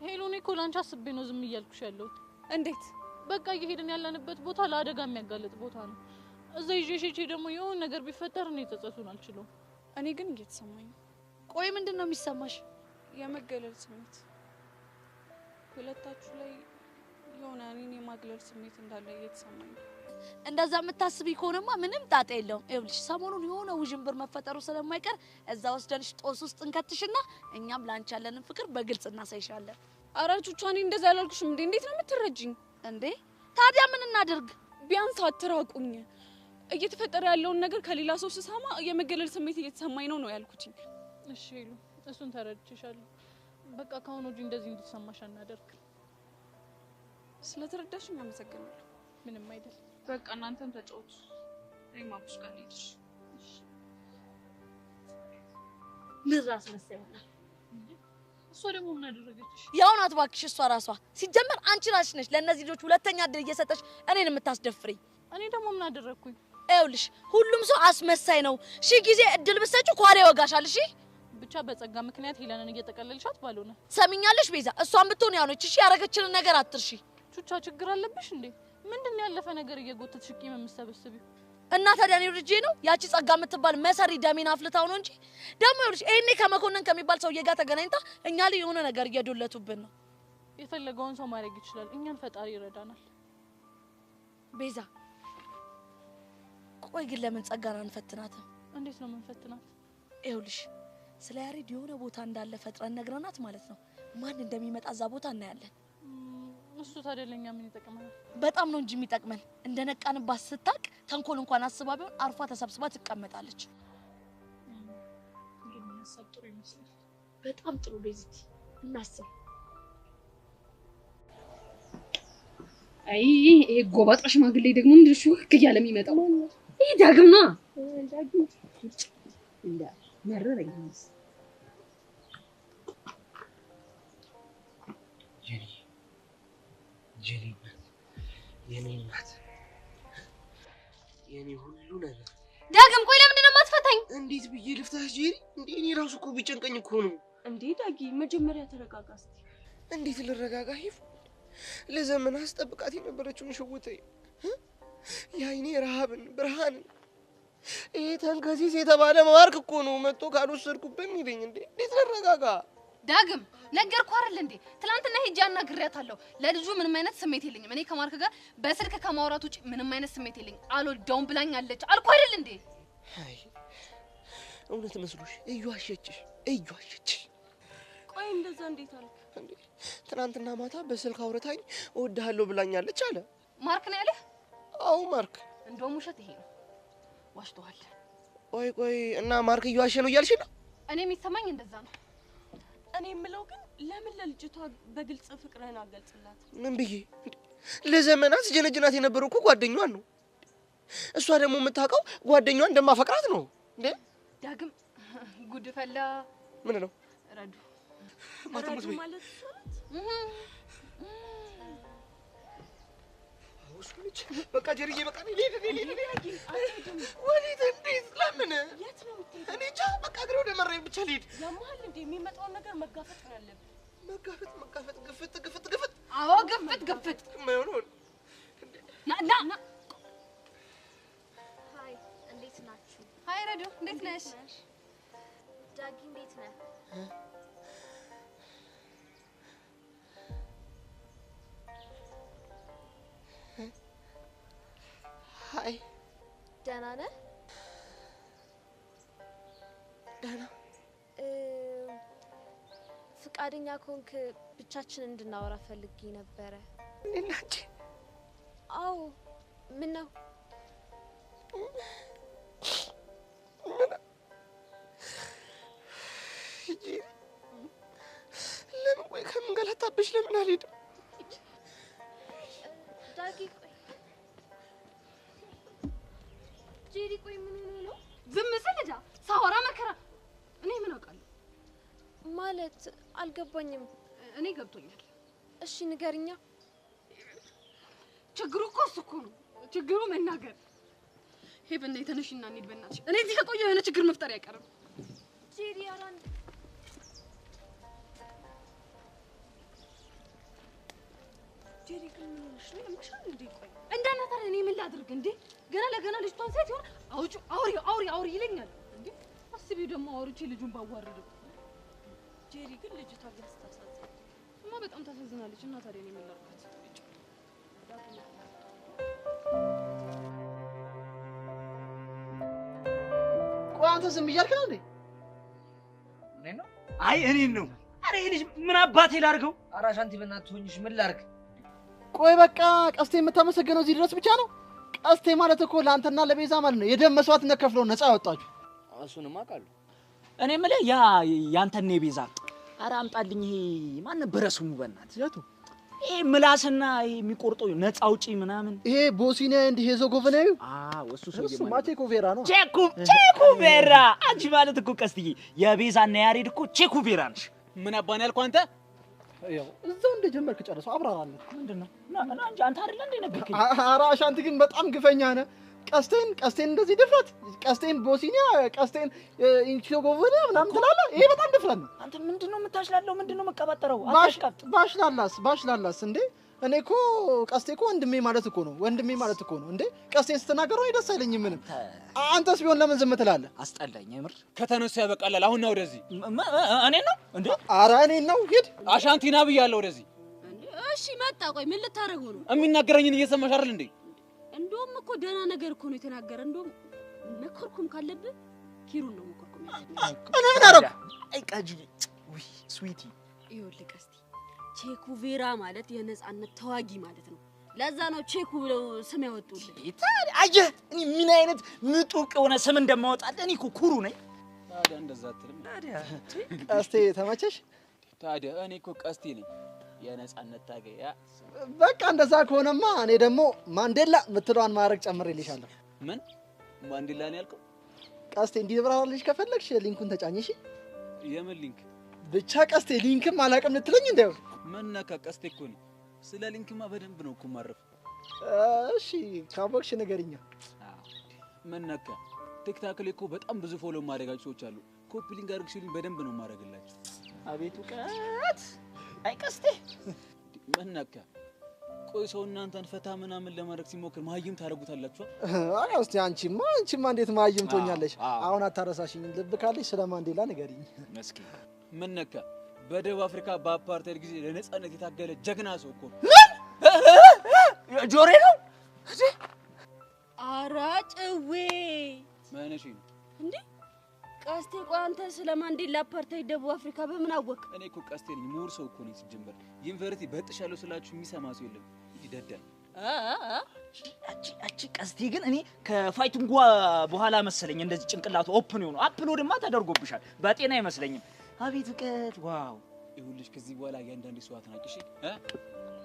ሄሉ እኔ እኮ ላንቺ አስቤ ነው ዝም እያልኩሽ ያለሁት። እንዴት? በቃ እየሄድን ያለንበት ቦታ ለአደጋ የሚያጋልጥ ቦታ ነው። እዛ ይዤሽ ሄጄ ደግሞ የሆነ ነገር ቢፈጠር እኔ ጸጸቱን አልችለውም። እኔ ግን እየተሰማኝ ነው። ቆይ ምንድን ነው የሚሰማሽ? የመገለል ስሜት ሁለታችሁ ላይ የሆነ እኔን የማግለል ስሜት እንዳለ እየተሰማኝ ነው። እንደዛ የምታስቢ ከሆነማ ምንም ጣጣ የለውም። ይኸውልሽ ሰሞኑን የሆነ ውዥንብር መፈጠሩ ስለማይቀር እዛ ወስደንሽ ጦስ ውስጥ እንከትሽና እኛም ላንቺ ያለንን ፍቅር በግልጽ እናሳይሻለን። ኧረ ቹቻ እኔ እንደዛ አላልኩሽም እንዴ? እንዴት ነው የምትረጂኝ እንዴ? ታዲያ ምን እናድርግ? ቢያንስ አትራቁኝ። እየተፈጠረ ያለውን ነገር ከሌላ ሰው ስሰማ የመገለል ስሜት እየተሰማኝ ነው ያልኩት። እሺ ሄሉ፣ እሱን ተረድቼሻለሁ። በቃ ካሁን ወዲህ እንደዚህ እንድትሰማሽ አናደርግ። ስለተረዳሽኝ አመሰግናለሁ። ምንም አይደል። በቃ እናንተም ተጫወቱ። እኔም አቡሽ ጋር ልሂድ። ምን ራስ መሰለኝ ይሆናል። እሷ ደግሞ ምን አደረገችሽ? ያው ናት እባክሽ። እሷ ራሷ ሲጀመር አንቺ ራስሽ ነሽ ለእነዚህ ልጆች ሁለተኛ እድል እየሰጠሽ እኔን የምታስደፍሪኝ። እኔ ደግሞ ምን አደረግኩኝ? ይኸውልሽ ሁሉም ሰው አስመሳይ ነው። ሺህ ጊዜ እድል ብትሰጪው ከኋላ ይወጋሻል። እሺ ብቻ በጸጋ ምክንያት ሄለንን እየጠቀለልሻት ባልሆነ። ሰሚኛለሽ ቤዛ፣ እሷን ብትሆን ያው ነች። እሺ ያደረገችንን ነገር አትርሺ። ቹቻ ችግር አለብሽ እንዴ? ምንድን ነው ያለፈ ነገር እየጎተትሽ ቂም የምትሰበስቢው? እና ታዲያ እኔ ልጄ ነው ያቺ ጸጋ የምትባል መሰሪ ደሜን አፍልታው ነው እንጂ ደግሞ ይኸውልሽ ይሄኔ ከመኮንን ከሚባል ሰውዬ ጋር ተገናኝታ እኛ ላይ የሆነ ነገር እየዶለቱብን ነው። የፈለገውን ሰው ማድረግ ይችላል። እኛን ፈጣሪ ይረዳናል። ቤዛ ቆይ ግን ለምን ጸጋን አንፈትናትም? እንዴት ነው የምንፈትናት? ይኸውልሽ ስለ ያሬድ የሆነ ቦታ እንዳለ ፈጥረን ነግረናት ማለት ነው። ማን እንደሚመጣ እዛ ቦታ እናያለን። እሱ ታዲያ ለኛ ምን ይጠቅመናል? በጣም ነው እንጂ የሚጠቅመን። እንደነቃንባት ስታቅ ተንኮል እንኳን አስባ ቢሆን አርፏ ተሰብስባ ትቀመጣለች። ግን ሀሳብ ጥሩ ይመስላል። በጣም ጥሩ ቤዚቲ፣ እናስብ። አይ ይሄ ጎባጣ ሽማግሌ ደግሞ ምንድን ሹክ እያለ የሚመጣው? ይሄ ዳግም ነው። ዳግም እንዳ መረረኝ። የኔ እናት፣ የኔ እናት፣ የኔ ሁሉ ነገር። ዳግም ቆይ ለምንድን ነው የማትፈታኝ? እንዴት ብዬ ልፍታሽ ጄሪ? እንዴ እኔ ራሱ እኮ ቢጨንቀኝ እኮ ነው። እንዴ ዳጊ መጀመሪያ ተረጋጋ እስቲ። እንዴት ልረጋጋ? ይፍ ለዘመን አስጠብቃት የነበረችውን ሽውቴ፣ የአይኔ ረሃብን ብርሃንን፣ ይሄ ተንከሲስ የተባለ ማርክ እኮ ነው መጥቶ ካልወሰድኩብን ይለኝ። እንዴ እንዴት ልረጋጋ? ዳግም ነገርኩህ አይደል እንዴ? ትናንትና ሄጄ አናግሬያታለሁ። ለልጁ ምንም አይነት ስሜት የለኝም። እኔ ከማርክ ጋር በስልክ ከማውራት ውጪ ምንም አይነት ስሜት የለኝም። አልወደውም ብላኛለች አልኩህ አይደል እንዴ? አይ እውነት መስሎሽ? እየዋሸችሽ እየዋሸችሽ። ቆይ እንደዛ እንዴት አልክ? እንዴ ትናንትና ማታ በስልክ አውርታኝ እወድሃለሁ ብላኛለች አለ። ማርክ ነው ያለህ? አዎ ማርክ። እንደውም ውሸት ይሄ ነው፣ ዋሽቶሃል። ቆይ ቆይ እና ማርክ እየዋሸ ነው እያልሽ ነው? እኔ የሚሰማኝ እንደዛ ነው። እኔ የምለው ግን ለምን ለልጅቷ በግልጽ ፍቅርህን አገልጽላት? ምን ብዬ? ለዘመናት ጀነጅናት የነበረው እኮ ጓደኛዋን ነው። እሷ ደግሞ የምታውቀው ጓደኛዋን እንደማፈቅራት ነው። እንዴ ዳግም ጉድ ፈላ። ምን ነው ረዱ ማተሙት ወይ ማለት እሷ ናት? በቃ ጀርዬ በቃ ልሂድ ልሂድ ልሂድ። ወዴት? እንዴት? ለምን? የት ነው የምትሄደው? እኔ እንጃ። በቃ እግሬ ወደ መራኝ ብቻ ልሂድ። ያመሃል እንዴ? የሚመጣውን ነገር መጋፈጥ ነው ያለብህ። መጋፈጥ መጋፈጥ፣ ግፍጥ ግፍጥ ግፍጥ። አዎ ግፍጥ ግፍጥ። የማይሆነውን ና ና። Hi እንዴት ናችሁ? Hi ረዱ እንዴት ነሽ? ዳጊ እንዴት ነህ? Hi ደህና ነህ? ደህና። ፍቃደኛ ከሆንክ ብቻችን እንድናወራ ፈልጌ ነበረ። እኔና አንቺ? አዎ። ምን ነው? ለምን ቆይ ከምንገላታብሽ ለምን አልሄድም? ዳጊ ቆይ፣ ጄሪ ቆይ፣ ምን ሆኖ ነው? ዝም ስል እዳ ሳወራ መከራ። እኔ ምን አውቃለሁ? ማለት አልገባኝም። እኔ ገብቶኛል። እሺ ንገርኛ። ችግሩ እኮ እሱ እኮ ነው ችግሩ፣ መናገር። ሄቨን ነይ ተነሽና እንሂድ በእናትሽ። እኔ እዚህ ከቆየሁ የሆነ ችግር መፍጠር አይቀርም። ጄሪ ኧረ አንድ ጄሪ ግን ምን ሆነሽ ነው? ያምሻል እንዴ? ቆይ እንዳናታር እኔ ምን ላድርግ እንዴ? ገና ለገና ልጅቷን ሴት ይሆን አውጪ አውሪ አውሪ አውሪ ይለኛል እንዴ? አስቢው ደግሞ አውርቼ ልጁን ባዋርደው። ጄሪ ግን ልጅቷ ቢያስታሳዝን። እማ በጣም ታሳዝናለች። እና ታዲያ እኔ ምን ላድርጋት? ቆይ አንተ ዝም እያልክ ነው እንዴ? እኔ ነው? አይ እኔን ነው። አረ ይሄ ልጅ ምን አባቴ ላድርገው? ኧረ አሻንቲ በእናትህ ሆኝሽ ምን ላድርግ? ቆይ በቃ ቀስቴ የምታመሰግነው እዚህ ድረስ ብቻ ነው? ቀስቴ ማለት እኮ ለአንተና ለቤዛ ማለት ነው የደም መስዋዕትነት ከፍሎ ነፃ ያወጣችሁ። እሱንማ አውቃለሁ። እኔ የምልህ ያ ያንተና የቤዛ ኧረ አምጣልኝ። ይሄ ማን ነበረ ስሙ? በእናትህ የቱ? ይሄ ምላስና ይሄ የሚቆርጠው ነፃ አውጪ ምናምን ይሄ ቦስኒያ and ሄርዞጎቪናዊ። አዎ እሱ ሰውዬ እሱማ ቼኩቬራ ነው። ቼኩቬራ። አንቺ ማለት እኮ ቀስትዬ የቤዛና ያሬድ እኮ ቼኩቬራ ነሽ። ምን አባን ያልኩህ አንተ? ያው እዛው እንደጀመርክ ጨርሰው፣ አብራራለሁ። ምንድነው? ና እንጂ አንተ አይደለ እንደ ነገርከኝ። ኧረ አሻንቲ ግን በጣም ግፈኛ ነህ። ቀስቴን ቀስቴን እንደዚህ ድፍረት፣ ቀስቴን ቦስኒያ፣ ቀስቴን ሄርዞጎቪና ምናምን ትላለህ። ይሄ በጣም ድፍረት ነው። አንተ ምንድነው የምታሽላለው? ምንድነው የምቀባጠረው? ባሽላላስ ባሽላላስ እንዴ! እኔ እኮ ቀስቴ እኮ ወንድሜ ማለት እኮ ነው። ወንድሜ ማለት እኮ ነው እንዴ! ቀስቴን ስትናገረው እኔ ደስ አይለኝም ምንም። አንተስ ቢሆን ለምን ዝም ትላለህ? አስጠላኝ የምር። ከተነሱ ያበቃላል። አሁን ና ወደዚህ። እኔ ነው እንዴ? ኧረ እኔን ነው። ሂድ አሻንቲና ብያለሁ። ወደዚህ። እሺ መጣ። ቆይ ምን ልታደርገው ነው? የሚናገረኝን እየሰማሽ አይደል እንዴ? እንደውም እኮ ደህና ነገር እኮ ነው የተናገረ። እንደውም መኮርኩም ካለብህ ኪሩን ነው መኮርኩም ያለብህ። እኔ ምን አደረኩ? አይ ቃጅ ውይ sweetie፣ ይኸውልህ ቀስቴ፣ ቼኩቬራ ማለት የነፃነት ተዋጊ ማለት ነው። ለዛ ነው ቼኩ ብለው ስም ያወጡልህ። ታዲያ አየህ እኔ ምን አይነት ምጡቅ የሆነ ስም እንደማወጣልህ። እኔ እኮ ኩሩ ነኝ። ታዲያ እንደዛ አትልም? ቀስቴ ተመቸሽ? ታዲያ እኔ እኮ ቀስቴ ነኝ የነፃነት ታጋይ። በቃ እንደዛ ከሆነማ እኔ ደግሞ ማንዴላ የምትለዋን ማዕረግ ጨምሬልሻለሁ። ምን ማንዴላ ነው ያልከው? ቀስቴ እንዲብራራልሽ ከፈለግሽ link ኡን ተጫኝ። እሺ። የምን link? ብቻ ቀስቴ link ም አላውቅም ልትለኝ እንደው ምን ነካ? ቀስቴ እኮ ነኝ። ስለ link ማ በደንብ ነው እኮ የማረፍ። እሺ ካወቅሽ ንገሪኛ። ምን ነካ? ቲክታክ ላይ እኮ በጣም ብዙ follow የማደርጋቸው ሰዎች አሉ። copy link አድርግ ሲሉኝ በደንብ ነው የማደርግላቸው። አቤት እውቀት! አይ ቀስቴ ምን ነካ? ቆይ ሰው እናንተን ፈታ ምናምን ለማድረግ ሲሞክር መሀይም ታደርጉታላችሁ? አይ እስቲ አንቺማ እንዴት መሀይም ትሆኛለሽ? አሁን አታረሳሽኝም። ልብ ካለሽ ስለ ማንዴላ ንገሪኝ። መስኪን ምን ነካ? በደቡብ አፍሪካ በአፓርታይድ ጊዜ ለነፃነት የታገለ ጀግና ሰው እኮ ነው። ምን ጆሬ ነው? ኧረ ጭዌ ማነሽ ነው እንዴ? ቀስቴ ቆይ አንተ ስለ ማንዴላ አፓርታይድ ደቡብ አፍሪካ በምን አወቅ? እኔ እኮ ቀስቴ ነኝ፣ ምሁር ሰው እኮ ነኝ። ሲጀመር ዩኒቨርሲቲ በጥሻለሁ ስላችሁ የሚሰማ ሰው የለም። ይደዳል። አቺ ቀስቴ ግን እኔ ከ fighting በኋላ መሰለኝ እንደዚህ ጭንቅላቱ open የሆነው። upload ማ ተደርጎብሻል። በጤና አይመስለኝም። አቤት እውቀት! wow! ይኸውልሽ ከዚህ በኋላ እያንዳንዱ ሰው አትናቂ። እሺ?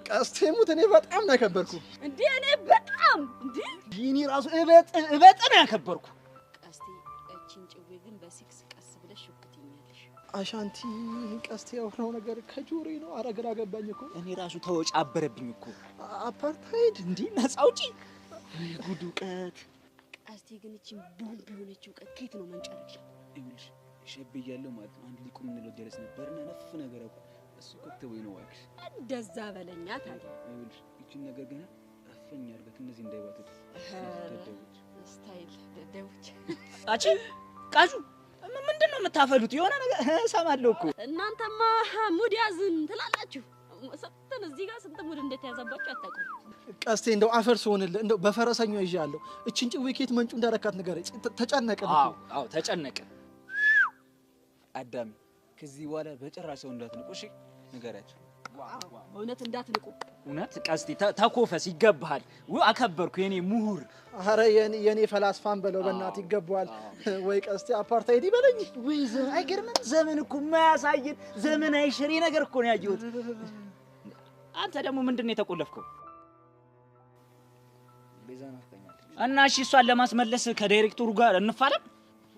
ቀስቴ ሙት፣ እኔ በጣም ነው ያከበርኩ። እንዴ እኔ በጣም እንዴ እኔ ራሱ እበጥ ነው ያከበርኩ። ቀስቴ እቺን ጭዌ ግን በሲክስ ቀስ ብለሽ ሹክትኛለሽ። አሻንቲ ቀስቴ ያወራው ነገር ከጆሮዬ ነው። ኧረ ግራ ገባኝ እኮ እኔ ራሱ ተወጫበረብኝ እኮ። አፓርታይድ እንዴ ነፃ አውጪ! ጉድ እውቀት! ቀስቴ ግን እቺን ቦምብ የሆነች እውቀት ከየት ነው መንጨረሻ? ይኸውልሽ ሸብ እያለሁ ማለት ነው አንድ ሊቁ የምንለው ጀለስ ነበርና ነፍ ነገር አውቋል። እሱ ከተወኝ ነው እባክሽ። እንደዛ በለኛ ታዲያ። ይኸውልሽ ይቺን ነገር ገና አፈኝ አድርጋት እነዚህ እንዳይባቱት ደደቦች፣ style ደደቦች። አቺ ቃጁ ምንድን ነው የምታፈሉት? የሆነ ነገር እሰማለሁ እኮ። እናንተማ mood ያዝን ትላላችሁ። ስንትን እዚህ ጋር ስንት mood እንደተያዘባችሁ አታውቁም። ቀስቴ እንደው አፈር ስሆንልህ እንደው በፈረሰኛው ይዣለሁ። እቺን ጭዌ ከየት መንጩ እንዳረካት ንገረኝ። ተጨነቅን እኮ። አዎ ተጨነቅን። አዳሚ ከዚህ በኋላ በጭራሽ ሰው እንዳትንቁ እሺ? ንገሪያቸው። እውነት እንዳትንቁ። እውነት ቀስቴ ተኮፈስ፣ ይገባሃል። አከበርኩ የኔ ምሁር። አረ የኔ ፈላስፋን በለው በእናትህ ይገባዋል። ወይ ቀስቴ አፓርታይድ ይበለኝ። ወይ አይገርምም? ዘመን እኮ የማያሳየን ዘመን አይሽሬ ነገር እኮ ነው ያየሁት። አንተ ደግሞ ምንድን ነው የተቆለፍከው? እና እሺ እሷን ለማስመለስ ከዳይሬክተሩ ጋር እንፋለም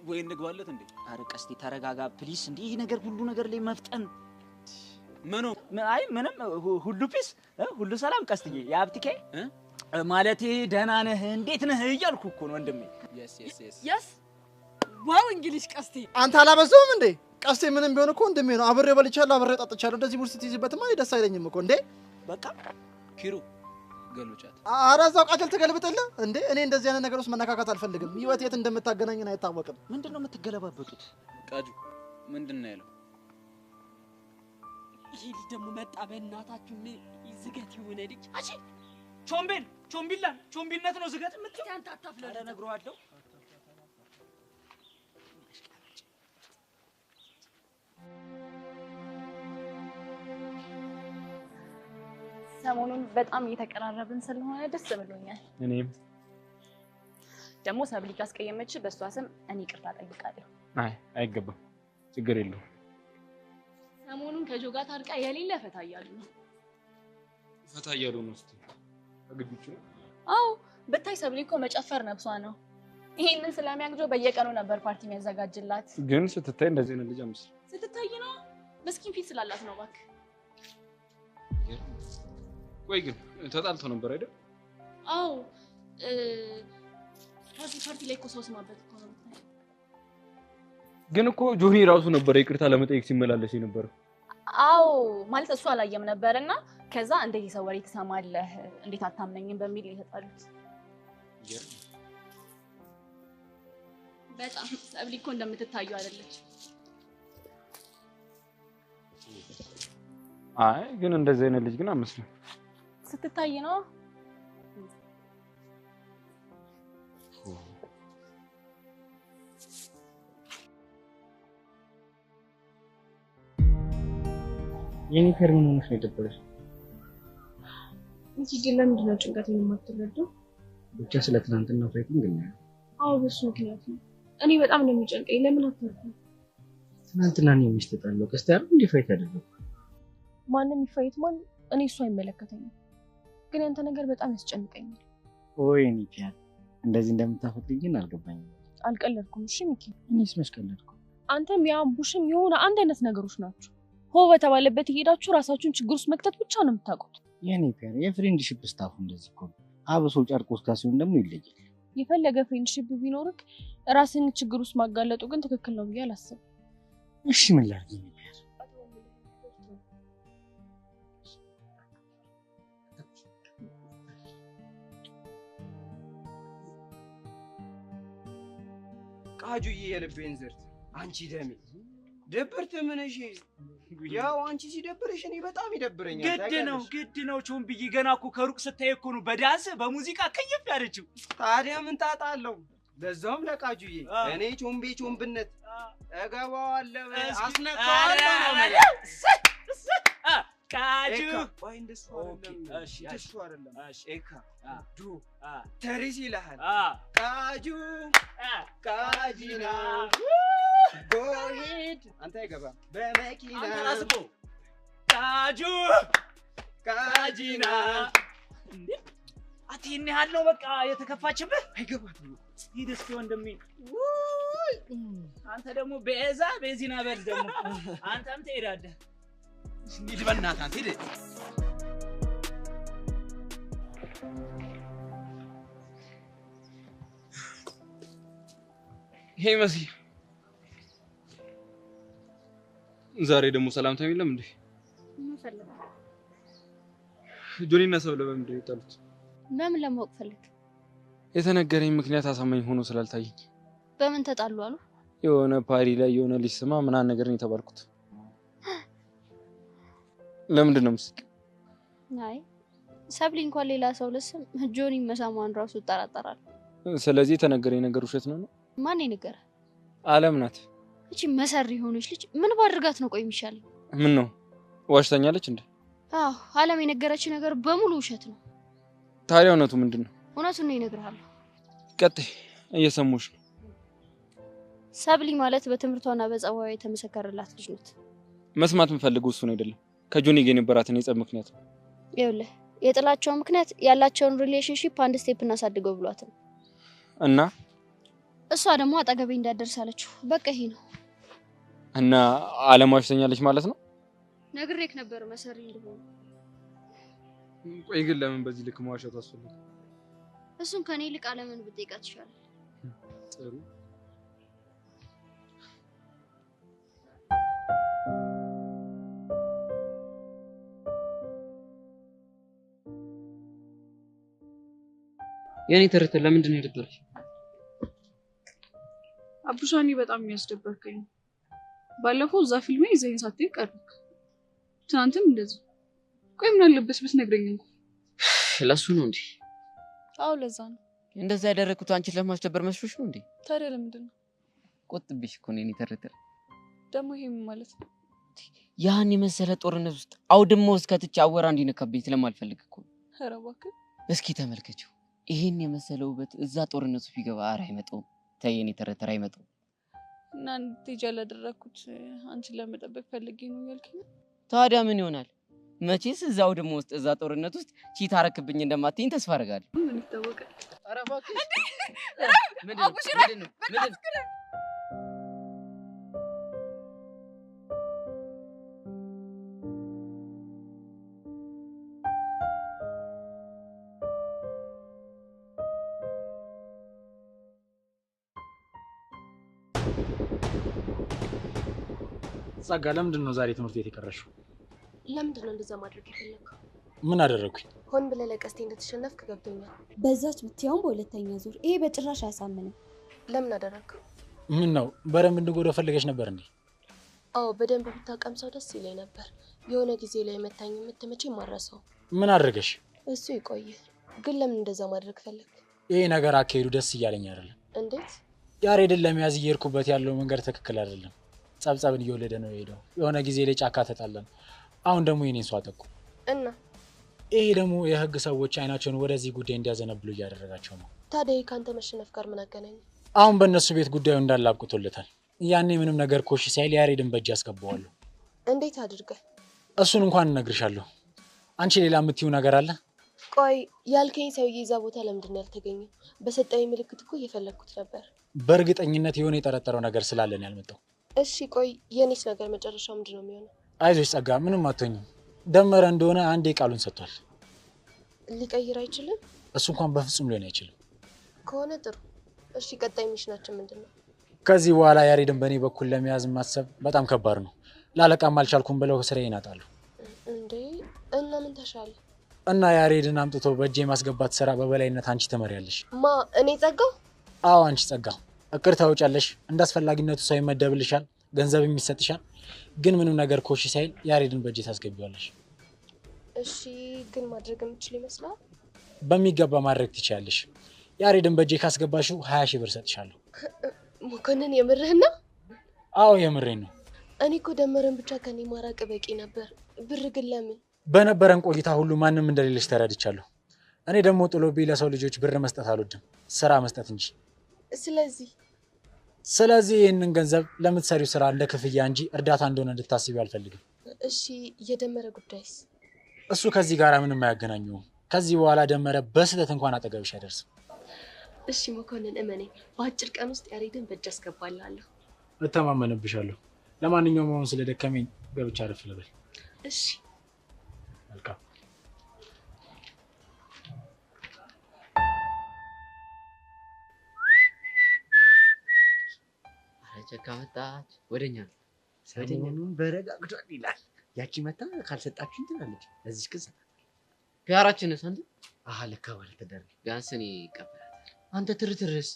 ወይ እንግባለት እንዴ? አረ ቀስቴ ተረጋጋ please። እንዴ ይሄ ነገር ሁሉ ነገር ላይ መፍጠን ምኑ? አይ ምንም፣ ሁሉ peace፣ ሁሉ ሰላም። ቀስትዬ የአብቲኬ ማለቴ ደህና ነህ እንዴት ነህ እያልኩ እኮ ነው ወንድሜ። yes yes yes yes wow English ቀስቴ። አንተ አላበዛውም እንዴ? ቀስቴ ምንም ቢሆን እኮ ወንድሜ ነው። አብሬ በልቻለሁ፣ አብሬ ጠጥቻለሁ። እንደዚህ mood ስትይዝበትማ እኔ ደስ አይለኝም እኮ እንዴ። በቃ ኪሩ ገልብጫት። ኧረ እዛው ቃጀል ትገልብጥልህ እንዴ። እኔ እንደዚህ አይነት ነገር ውስጥ መነካካት አልፈልግም። ህይወት የት እንደምታገናኝን አይታወቅም። ምንድን ነው የምትገለባበጡት? ቃጁ ምንድን ነው ያለው? ይሄ ልጅ ደግሞ መጣ። በእናታችሁ ምን ዝገት የሆነ ልጅ። አቺ ቾምቤን ቾምቢላን ቾምቢነት ነው ዝገት የምትይው? አንተ አታፍለ። ኧረ እነግረዋለሁ። ሰሞኑን በጣም እየተቀራረብን ስለሆነ ደስ ብሎኛል። እኔም ደግሞ ሰብሊ ካስቀየመች በእሷ ስም እኔ ይቅርታ ጠይቃለሁ። አይ አይገባም፣ ችግር የለውም። ሰሞኑን ከጆ ጋር ታርቃ የሌለ ፈታ እያሉ ነው። ፈታ እያሉ ነው እስቲ ከግቢዎቹ ነው። አዎ ብታይ ሰብሊ እኮ መጨፈር ነፍሷ ነው። ይሄንን ስለሚያውቅ ጆ በየቀኑ ነበር ፓርቲ የሚያዘጋጅላት። ግን ስትታይ እንደዚህ አይነት ልጅ አምስል ስትታይ ነው ምስኪን ፊት ስላላት ነው። እባክህ ቆይ ግን ተጣልተው ነበር አይደል? አዎ ፓርቲ ላይ እኮ ሰው ስማበት እኮ ነው። ግን እኮ ጆኒ ራሱ ነበር ይቅርታ ለመጠየቅ ሲመላለስ የነበረው። አዎ ማለት እሱ አላየም ነበርና ከዛ እንዴት የሰው ወሬ ትሰማለህ እንዴት አታምነኝም በሚል የተጣሉት። በጣም ሰብሊ እኮ እንደምትታየው አይደለች። አይ ግን እንደዚህ አይነት ልጅ ግን አመስልም። ስትታይ ነው። የኔ ምን ሆነሽ ነው የደበረሽ? እንጂ ግን ለምንድን ነው ጭንቀቴን የማትረዳው? ብቻ ስለ ትናንትና fighting ነው። አዎ በሱ ምክንያት ነው። እኔ በጣም ነው የሚጨንቀኝ። ለምን አታርኩም? ትናንትና እኔ ሚስት ተጣለው ቀስቴ አይደል እንዴ fight ያደረኩት? ማንም ይ fight ማን፣ እኔ እሱ አይመለከተኝም። ግን ያንተ ነገር በጣም ያስጨንቀኛል። ወይኔ ፒያን፣ እንደዚህ እንደምታፈቅሪኝ ግን አልገባኝም። አልቀለድኩም። እሺ ሚኪ፣ እኔስ መች ቀለድኩ? አንተም የአምቡሽም የሆነ አንድ አይነት ነገሮች ናቸው። ሆ በተባለበት እየሄዳችሁ ራሳችሁን ችግር ውስጥ መክተት ብቻ ነው የምታውቁት። የኔ ፒያን፣ የ friendship stuff ኡ እንደዚህ እኮ ነው። አብሶ ጨርቆስ ጋር ሲሆን ደግሞ ይለያል። የፈለገ friendship ቢኖርክ ራስን ችግር ውስጥ ማጋለጡ ግን ትክክል ነው ብዬ አላስብም። እሺ ምን ላድርግ የኔ ፒያን? ቃጁዬ የልቤን ዝርት አንቺ ደሜ ደብርት ምን? እሺ ያው አንቺ ሲደብርሽ እኔ በጣም ይደብረኛል። ግድ ነው ግድ ነው ቾምብዬ፣ ገና እኮ ከሩቅ ስታይ እኮ ነው በዳንስ በሙዚቃ ከይፍ ያለችው። ታዲያ ምን ጣጣ አለው? ለዛውም ለቃጁዬ እኔ ቾምቤ ቾምብነት እገባዋለሁ አስነካዋለሁ ነው የምልህ። ቃጁ ቆይ እንደሱ አይደለም፣ እንደሱ አይደለም። ኤካ ዱ ተሪስ ይልሃል። ቃጁ ቃጂና ጎሂድ አንተ አይገባም በመኪና አንተ ራስህ እኮ ቃጁ ቃጂና እንዴ አት ይሄን ያህል ነው በቃ የተከፋችብህ? አይገባትም። ሂድ እስኪ ወንድሜ። አንተ ደግሞ ቤዛ ቤዚና በል ደግሞ አንተም ትሄዳለህ። ሂድ በእናትህ አንተ ሂድ። ይሄ መሲ ዛሬ ደግሞ ሰላምታ የለም እንዴ? ምን ፈልገህ? ጆኒና ሰብለ በምንድን ነው የጣሉት? በምን ለማወቅ ፈልግ? የተነገረኝ ምክንያት አሳማኝ ሆኖ ስላልታየኝ። በምን ተጣሉ አሉ? የሆነ ፓሪ ላይ የሆነ ልጅ ስማ ምናምን ነገር ነው የተባልኩት። ለምንድን ነው የምትስቂው? አይ ሰብሊ እንኳን ሌላ ሰው ልስም ጆኒ መሳሟን ራሱ እጠራጠራለሁ። ስለዚህ የተነገረኝ ነገር ውሸት ነው ነው? ማን የነገረህ? አለም ናት። እቺ መሰሪ የሆነች ልጅ ምን ባድርጋት ነው ቆይ የሚሻለኝ? ምን ነው ዋሽታኛለች እንዴ? አዎ አለም የነገረች ነገር በሙሉ ውሸት ነው። ታዲያ እውነቱ ምንድን ነው? እውነቱን ነው እነግርሃለሁ። ቀጥይ፣ እየሰሙሽ ነው። ሰብሊ ማለት በትምህርቷና በጸባይዋ የተመሰከረላት ልጅ ናት። መስማት የምፈልገው እሱን አይደለም፣ ከጆኒ ጋር የነበራትን የጸብ ምክንያት ነው። ይኸውልህ የጥላቸው ምክንያት ያላቸውን relationship አንድ step እናሳድገው ብሏት ነው። እና እሷ ደግሞ አጠገቤ እንዳትደርስ አለችው። በቃ ይሄ ነው። እና አለም ዋሽታኛለች ማለት ነው? ነግሬክ ነበር መሰሪ እንደሆነ። ቆይ ግን ለምን በዚህ ልክ መዋሸቱ አስፈለገ? እሱን ከኔ ይልቅ አለምን ብትጠይቃት ይሻላል። ጥሩ። የኔ ተረት ለምንድን ነው የደበረሽ? አቡሻ እኔ በጣም የሚያስደበርከኝ ነው። ባለፈው እዛ ፊልሜ ይዘኸኝ ሳትሄድ ቀረክ። ትናንትም እንደዚህ። ቆይ ምን አለበት ብትነግረኝ እንኳን። ለሱ ነው እንዴ? አዎ ለዛ ነው። እንደዛ ያደረኩት አንቺን ለማስደበር መስሎሽ ነው እንዴ? ታዲያ ለምንድን ነው? ቆጥብሽ እኮ ነው የኔ ተረት። ደግሞ ይሄ ምን ማለት ነው? ያን የመሰለ ጦርነት ውስጥ አውድማ ውስጥ ከትቼ አወራ እንዲነካብኝ ስለማልፈልግ እኮ ነው። ኧረ እባክህ እስኪ ተመልከችው። ይሄን የመሰለ ውበት እዛ ጦርነቱ ቢገባ ኧረ አይመጣውም። ተይ የኔ ተረተር አይመጣውም። እና እንድትሄጂ ያላደረኩት አንቺን ለመጠበቅ ፈልጌ ነው ያልከኝ? ታዲያ ምን ይሆናል? መቼስ እዛው ደግሞ ውስጥ እዛ ጦርነት ውስጥ ቺት አረክብኝ እንደማትይኝ ተስፋ አደርጋለሁ። ምን ይታወቃል? ኧረ እባክሽ ምንድን ነው? ምንድን ነው? ጸጋ፣ ለምንድን ነው ዛሬ ትምህርት ቤት የቀረሽው? ለምንድን ነው እንደዛ ማድረግ የፈለግከው? ምን አደረግኩኝ? ሆን ብለህ ለቀስቴ እንደተሸነፍክ ገብቶኛል። በዛች ብትያውም በሁለተኛ ዙር ይሄ በጭራሽ አያሳምንም። ለምን አደረግከው? ምን ነው በደንብ እንድጎዳው ፈልገሽ ነበር እንዴ? አዎ በደንብ ብታቀምሰው ደስ ይለኝ ነበር። የሆነ ጊዜ ላይ መታኝ የምትመጪ ማረሰው። ምን አደረገሽ? እሱ ይቆይ። ግን ለምን እንደዛ ማድረግ ፈለግ? ይሄ ነገር አካሄዱ ደስ እያለኝ አይደለም። እንዴት? ያሬድን ለመያዝ እየሄድኩበት ያለው መንገድ ትክክል አይደለም። ጸብጸብን እየወለደ ነው የሄደው። የሆነ ጊዜ ላይ ጫካ ተጣላን። አሁን ደግሞ የኔን ሰው አጠቁ እና ይሄ ደግሞ የህግ ሰዎች አይናቸውን ወደዚህ ጉዳይ እንዲያዘነብሉ እያደረጋቸው ነው። ታዲያ ይሄ ካንተ መሸነፍ ጋር ምን አገናኘ? አሁን በእነሱ ቤት ጉዳዩ እንዳለ አብቅቶለታል። ያኔ ምንም ነገር ኮሽ ሳይል ያሬድን በእጅ አስገባዋለሁ። እንዴት አድርገህ? እሱን እንኳን እነግርሻለሁ። አንቺ ሌላ የምትይው ነገር አለ? ቆይ ያልከኝ ሰውዬ እዛ ቦታ ለምንድን ነው ያልተገኘው? በሰጠኝ ምልክት እኮ እየፈለግኩት ነበር። በእርግጠኝነት የሆነ የጠረጠረው ነገር ስላለ ነው ያልመጣው። እሺ ቆይ የኔስ ነገር መጨረሻው ምንድን ነው የሚሆነው? አይዞሽ ጸጋ፣ ምንም አትሆኝም። ደመረ እንደሆነ አንዴ ቃሉን ሰጥቷል። ሊቀይር አይችልም? እሱ እንኳን በፍጹም ሊሆን አይችልም። ከሆነ ጥሩ። እሺ ቀጣይ ሚሽናችን ምንድን ነው? ከዚህ በኋላ ያሬድን በእኔ በኩል ለመያዝ ማሰብ በጣም ከባድ ነው። ላለቃም አልቻልኩም ብለው ስራዬን አጣለሁ። እንዴ እና ምን ተሻለ? እና ያሬድን አምጥቶ በእጄ የማስገባት ስራ በበላይነት አንቺ ትመሪያለሽ። ማ እኔ ጸጋ? አዎ አንቺ ጸጋ። እቅድ ታወጫለሽ፣ እንዳስፈላጊነቱ ሰው ይመደብልሻል፣ ገንዘብም ይሰጥሻል። ግን ምንም ነገር ኮሽ ሳይል ያሬድን በእጄ ታስገቢዋለሽ። እሺ ግን ማድረግ የምችል ይመስላል? በሚገባ ማድረግ ትችያለሽ። ያሬድን በእጄ ካስገባሽው 20 ሺህ ብር ሰጥሻለሁ። መኮንን የምርህን ነው? አዎ የምሬን ነው። እኔ እኮ ደመረን ብቻ ከኔ ማራቅ በቂ ነበር። ብር ግን ለምን? በነበረን ቆይታ ሁሉ ማንም እንደሌለሽ ተረድቻለሁ። እኔ ደግሞ ጥሎብኝ ለሰው ልጆች ብር መስጠት አልወድም፣ ስራ መስጠት እንጂ። ስለዚህ ይህንን ገንዘብ ለምትሰሪው ስራ እንደ ክፍያ እንጂ እርዳታ እንደሆነ እንድታስቢው አልፈልግም። እሺ የደመረ ጉዳይስ? እሱ ከዚህ ጋር ምንም አያገናኘውም። ከዚህ በኋላ ደመረ በስህተት እንኳን አጠገብሽ አይደርስም። እሺ መኮንን እመነኝ፣ በአጭር ቀን ውስጥ ያሬድን በእጅ አስገባላለሁ። እተማመንብሻለሁ። ለማንኛውም አሁን ስለደከመኝ ገብቼ አረፍ ልበል። እሺ መልካም። ጨካ መጣች ወደኛ ነው። ሰሞኑን በረጋግቷል ይላል። ያቺ መታ ካልሰጣችሁ እንትን አለች። ለዚች ግን ሰጣታለሁ። ፒያራችንስ አንተ? አሃ ለካ ባለ ትዳር ነኝ። ቢያንስ እኔ እቀበላታለሁ። አንተ ትርትርስ?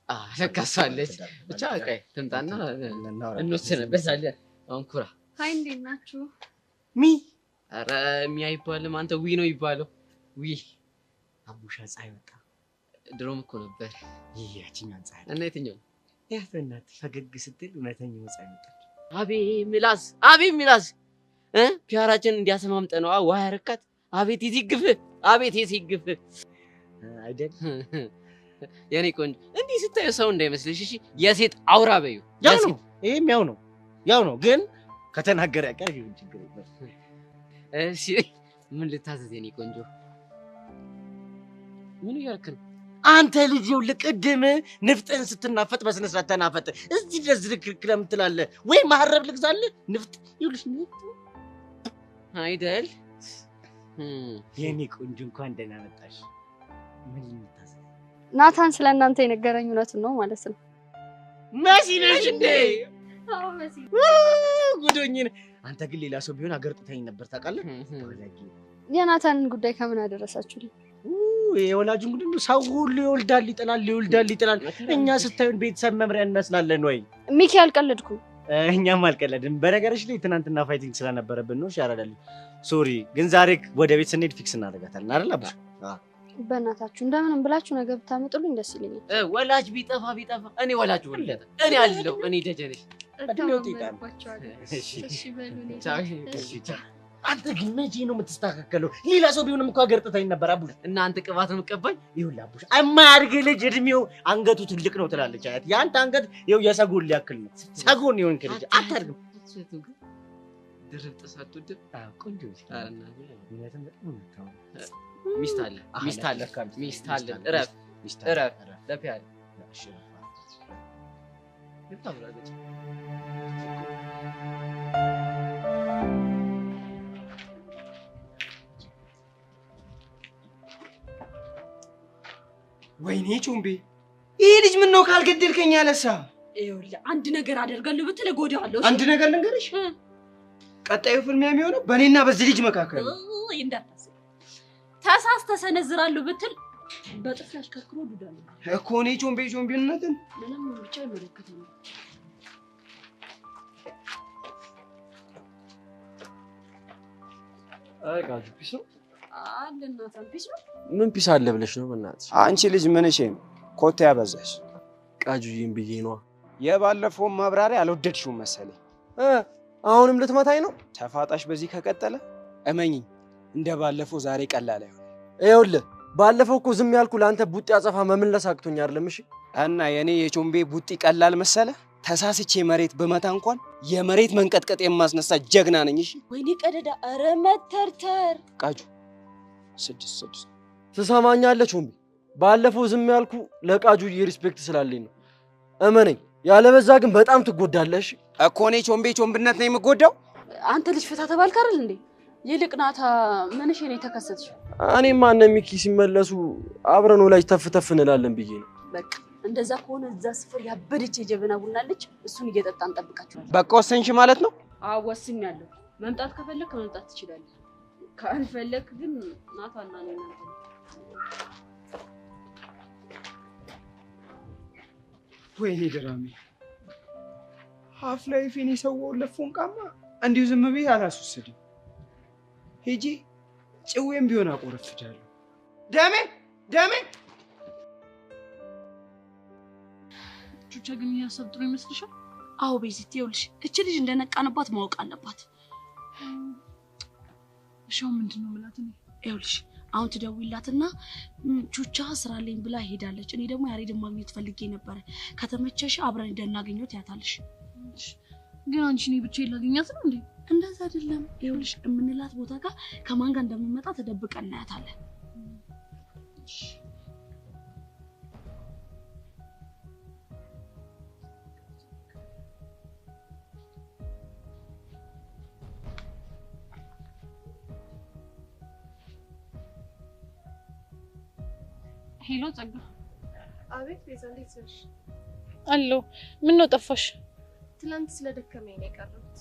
አህ ለካ እሷ አለች። ብቻ ቆይ ትምጣና እንወስንበታለን። አሁን ኩራ። Hi እንዴት ናችሁ? ሚ ኧረ ሚ አይባልም አንተ፣ ዊ ነው ይባለው። ዊ አቡሻ ፀሐይ ወጣ። ድሮም እኮ ነበር። ይሄ ያቺኛዋን ፀሐይ እና የትኛው? ያት በእናትህ ፈገግ ስትል እውነተኛው ፀሐይ ወጣች። አቤት ምላስ፣ አቤት ምላስ እ ፒያራችን እንዲያሰማምጠ ነው ውሃ ያረካት። አቤት የዚህ ግፍ፣ አቤት የዚህ ግፍ አይደል? የኔ ቆንጆ እንዲህ ስታዩ ሰው እንዳይመስልሽ እሺ። የሴት አውራ በዩ ያው ነው፣ ይሄም ያው ነው፣ ያው ነው። ግን ከተናገረ ያቀር ይሁን ችግር የለም። እሺ ምን ልታዘዝ የኔ ቆንጆ? ምን እያልክ ነው? አንተ ልጅ ይኸውልህ፣ ቅድም ንፍጥህን ስትናፈጥ በስነ ስርዓት ተናፈጥ። እዚህ ድረስ ዝርክርክ ለምን ትላለህ? ወይ መሀረብ ልግዛልህ? ንፍጥ ይኸውልሽ፣ ንፍጥ አይደል? የኔ ቆንጆ እንኳን ደህና መጣሽ። ምን ልታዘዝ? ናታን ስለ እናንተ የነገረኝ እውነቱን ነው ማለት ነው። መሲ ነሽ እንዴ? አዎ መሲ። ጉዶኝ ነህ። አንተ ግን ሌላ ሰው ቢሆን አገር ጥተኝ ነበር ታውቃለህ። የናታንን ጉዳይ ከምን አደረሳችሁልኝ? የወላጁን ጉድ ነው። ሰው ሁሉ ይወልዳል ይጥላል፣ ይወልዳል ይጥላል። እኛ ስታዩን ቤተሰብ መምሪያ እንመስላለን ወይ? ሚኪ አልቀለድኩም። እኛም አልቀለድም። በነገርሽ ላይ ትናንትና fighting ስለነበረብን ነው። ያራዳል። Sorry። ግን ዛሬ ወደ ቤት ስንሄድ fix እናደርጋታለን አይደል አቡሽ? በእናታችሁ እንደምንም ብላችሁ ነገ ብታመጡልኝ ደስ ይለኛል። ወላጅ ቢጠፋ ቢጠፋ እኔ ወላጅ ወለደ እኔ አለሁ። እኔ ደጀነሽ እድሜው ይጠይቃል። እሺ በሉ። ቻው። እሺ ቻው። አንተ ግን መቼ ነው የምትስተካከለው? ሌላ ሰው ቢሆንም እኮ አገርጥተኝ ነበር አቡሽ። እና አንተ ቅባት ነው የምትቀባኝ? ይኸውልህ አቡሽ፣ የማያድግ ልጅ እድሜው አንገቱ ትልቅ ነው ትላለች አያት። የአንተ አንገት ይኸው የሰጎን ሊያክል ነው። ሰጎን የሆንክ ልጅ አታድግም። ድርብ ጥርስ አትወድም? ቆንጆ ሚስት አለ፣ ሚስት አለ፣ ሚስት አለ። እረፍ፣ እረፍ። ለፒያለ ወይኔ ጩምቤ፣ ይሄ ልጅ ምን ነው ካልገደልከኝ አለሳ። ይኸውልህ አንድ ነገር አደርጋለሁ ብትል እጎዳዋለሁ። አንድ ነገር ልንገርሽ፣ ቀጣዩ ፍልሚያ የሚሆነው በእኔና በዚህ ልጅ መካከል ነው። እንዳታስብ፣ ተሳስተህ ሰነዝራለሁ ብትል በጥፊ አሽከርክሮ ዱዳለሁ እኮ። እኔ ጮምቤ ጮምቤነትን ምንም ብቻ አይመለከተኝም። አይ ቃጁ peace ነው አለ እናታን peace ነው። ምን peace አለ ብለሽ ነው? በእናትሽ አንቺ ልጅ ምንሽ ነው ኮቴ ያበዛሽ? ቃጁዬን ብዬ ነዋ። የባለፈውን ማብራሪያ አልወደድሽውም መሰለኝ። አሁንም ልትመታኝ ነው? ተፋጣሽ በዚህ ከቀጠለ እመኚኝ እንደ ባለፈው ዛሬ ቀላል አይሆንም። ይኸውልህ ባለፈው እኮ ዝም ያልኩ ለአንተ ቡጢ አጸፋ መመለስ አቅቶኝ አይደለም። እሺ እና የኔ የጮምቤ ቡጢ ቀላል መሰለ? ተሳስቼ መሬት በመታ እንኳን የመሬት መንቀጥቀጥ የማስነሳ ጀግና ነኝ። እሺ ወይኔ ቀደዳ! ኧረ መተርተር! ቃጁ 6 6 ትሰማኛለህ ቾምቤ? ባለፈው ዝም ያልኩ ለቃጁ respect ስላለኝ ነው። እመነኝ፣ ያለበዛ ግን በጣም ትጎዳለህ። እሺ እኮ እኔ ቾምቤ ቾምብነት ነው የምጎዳው። አንተ ልጅ ፍታ ተባልክ አይደል እንዴ? ይልቅ ናታ ምንሽ ነው የተከሰትሽው? እኔማ እነ ሚኪ ሲመለሱ አብረን ወላጅ ተፍ ተፍ እንላለን ብዬ ነው። በቃ እንደዛ ከሆነ እዛ ስፍር ያበደች የጀበና ቡና አለች፣ እሱን እየጠጣን እንጠብቃቸዋለን። በቃ ወሰንሽ ማለት ነው? አዎ ወስኛለሁ። መምጣት ከፈለክ መምጣት ትችላለህ፣ ካልፈለክ ግን ናታና እኔ እናንተ ወይኔ ድራሜ half life ኤን የሰዋሁለት ፎንቃማ እንዲሁ ዝም ብዬ አላስወስድም። ሄጂ ጭዌም ቢሆን አቆረፍዳለሁ። ደሜ ደሜ ቹቻ ግን እያሰብ ጥሩ ይመስልሻል? አዎ ቤዚት፣ ይኸውልሽ እቺ ልጅ እንደነቃንባት ማወቅ አለባት። እሺ አሁን ምንድን ነው የምላት እኔ? ይኸውልሽ አሁን ትደውይላትና ቹቻ ስራ አለኝ ብላ ሄዳለች። እኔ ደግሞ ያሬድን ማግኘት ፈልጌ ነበረ። ከተመቸሽ አብረን ሄደን እናገኘው ትያታለሽ። ግን አንቺ እኔ ብቻዬን ላገኛት ነው እንዴ? እንደዛ አይደለም። ይኸውልሽ የምንላት ቦታ ጋር ከማን ጋር እንደምንመጣ ተደብቀን እናያታለን። Hello ጸጋ። አቤት ቤዛ፣ እንዴት ነሽ? አለሁ። ምን ነው ጠፋሽ? ትናንት ስለደከመኝ ነው የቀረሁት።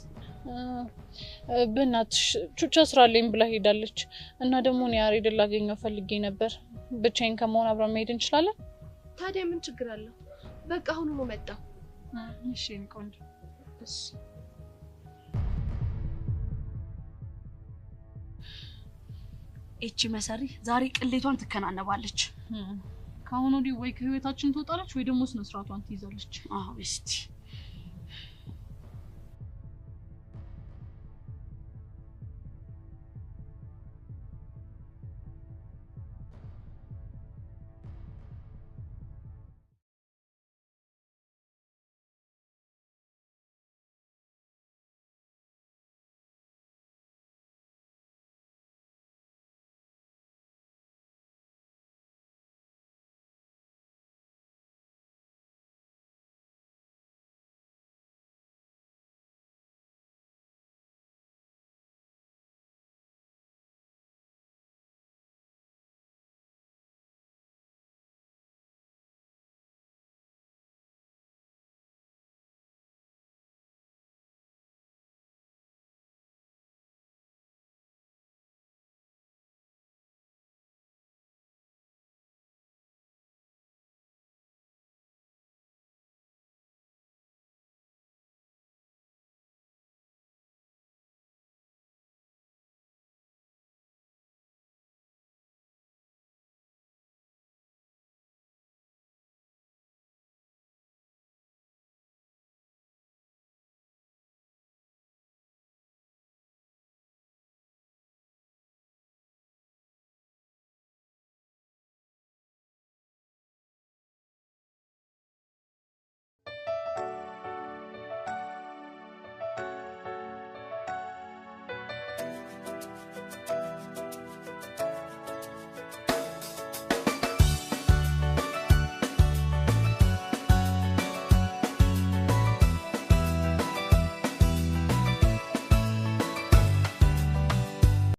በእናትሽ ቹቻ ስራ አለኝ ብላ ሄዳለች እና ደግሞ እኔ ያሬድን ላገኘው ፈልጌ ነበር። ብቻዬን ከመሆን አብረን መሄድ እንችላለን? ታዲያ ምን ችግር አለው? በቃ አሁኑኑ መጣሁ። እሺ የኔ ቆንጆ። እሺ እቺ መሰሪ ዛሬ ቅሌቷን ትከናነባለች። ከአሁን ወዲህ ወይ ከህይወታችን ትወጣለች ወይ ደግሞ ስነ ስርዓቷን ትይዛለች። አዎ እስቲ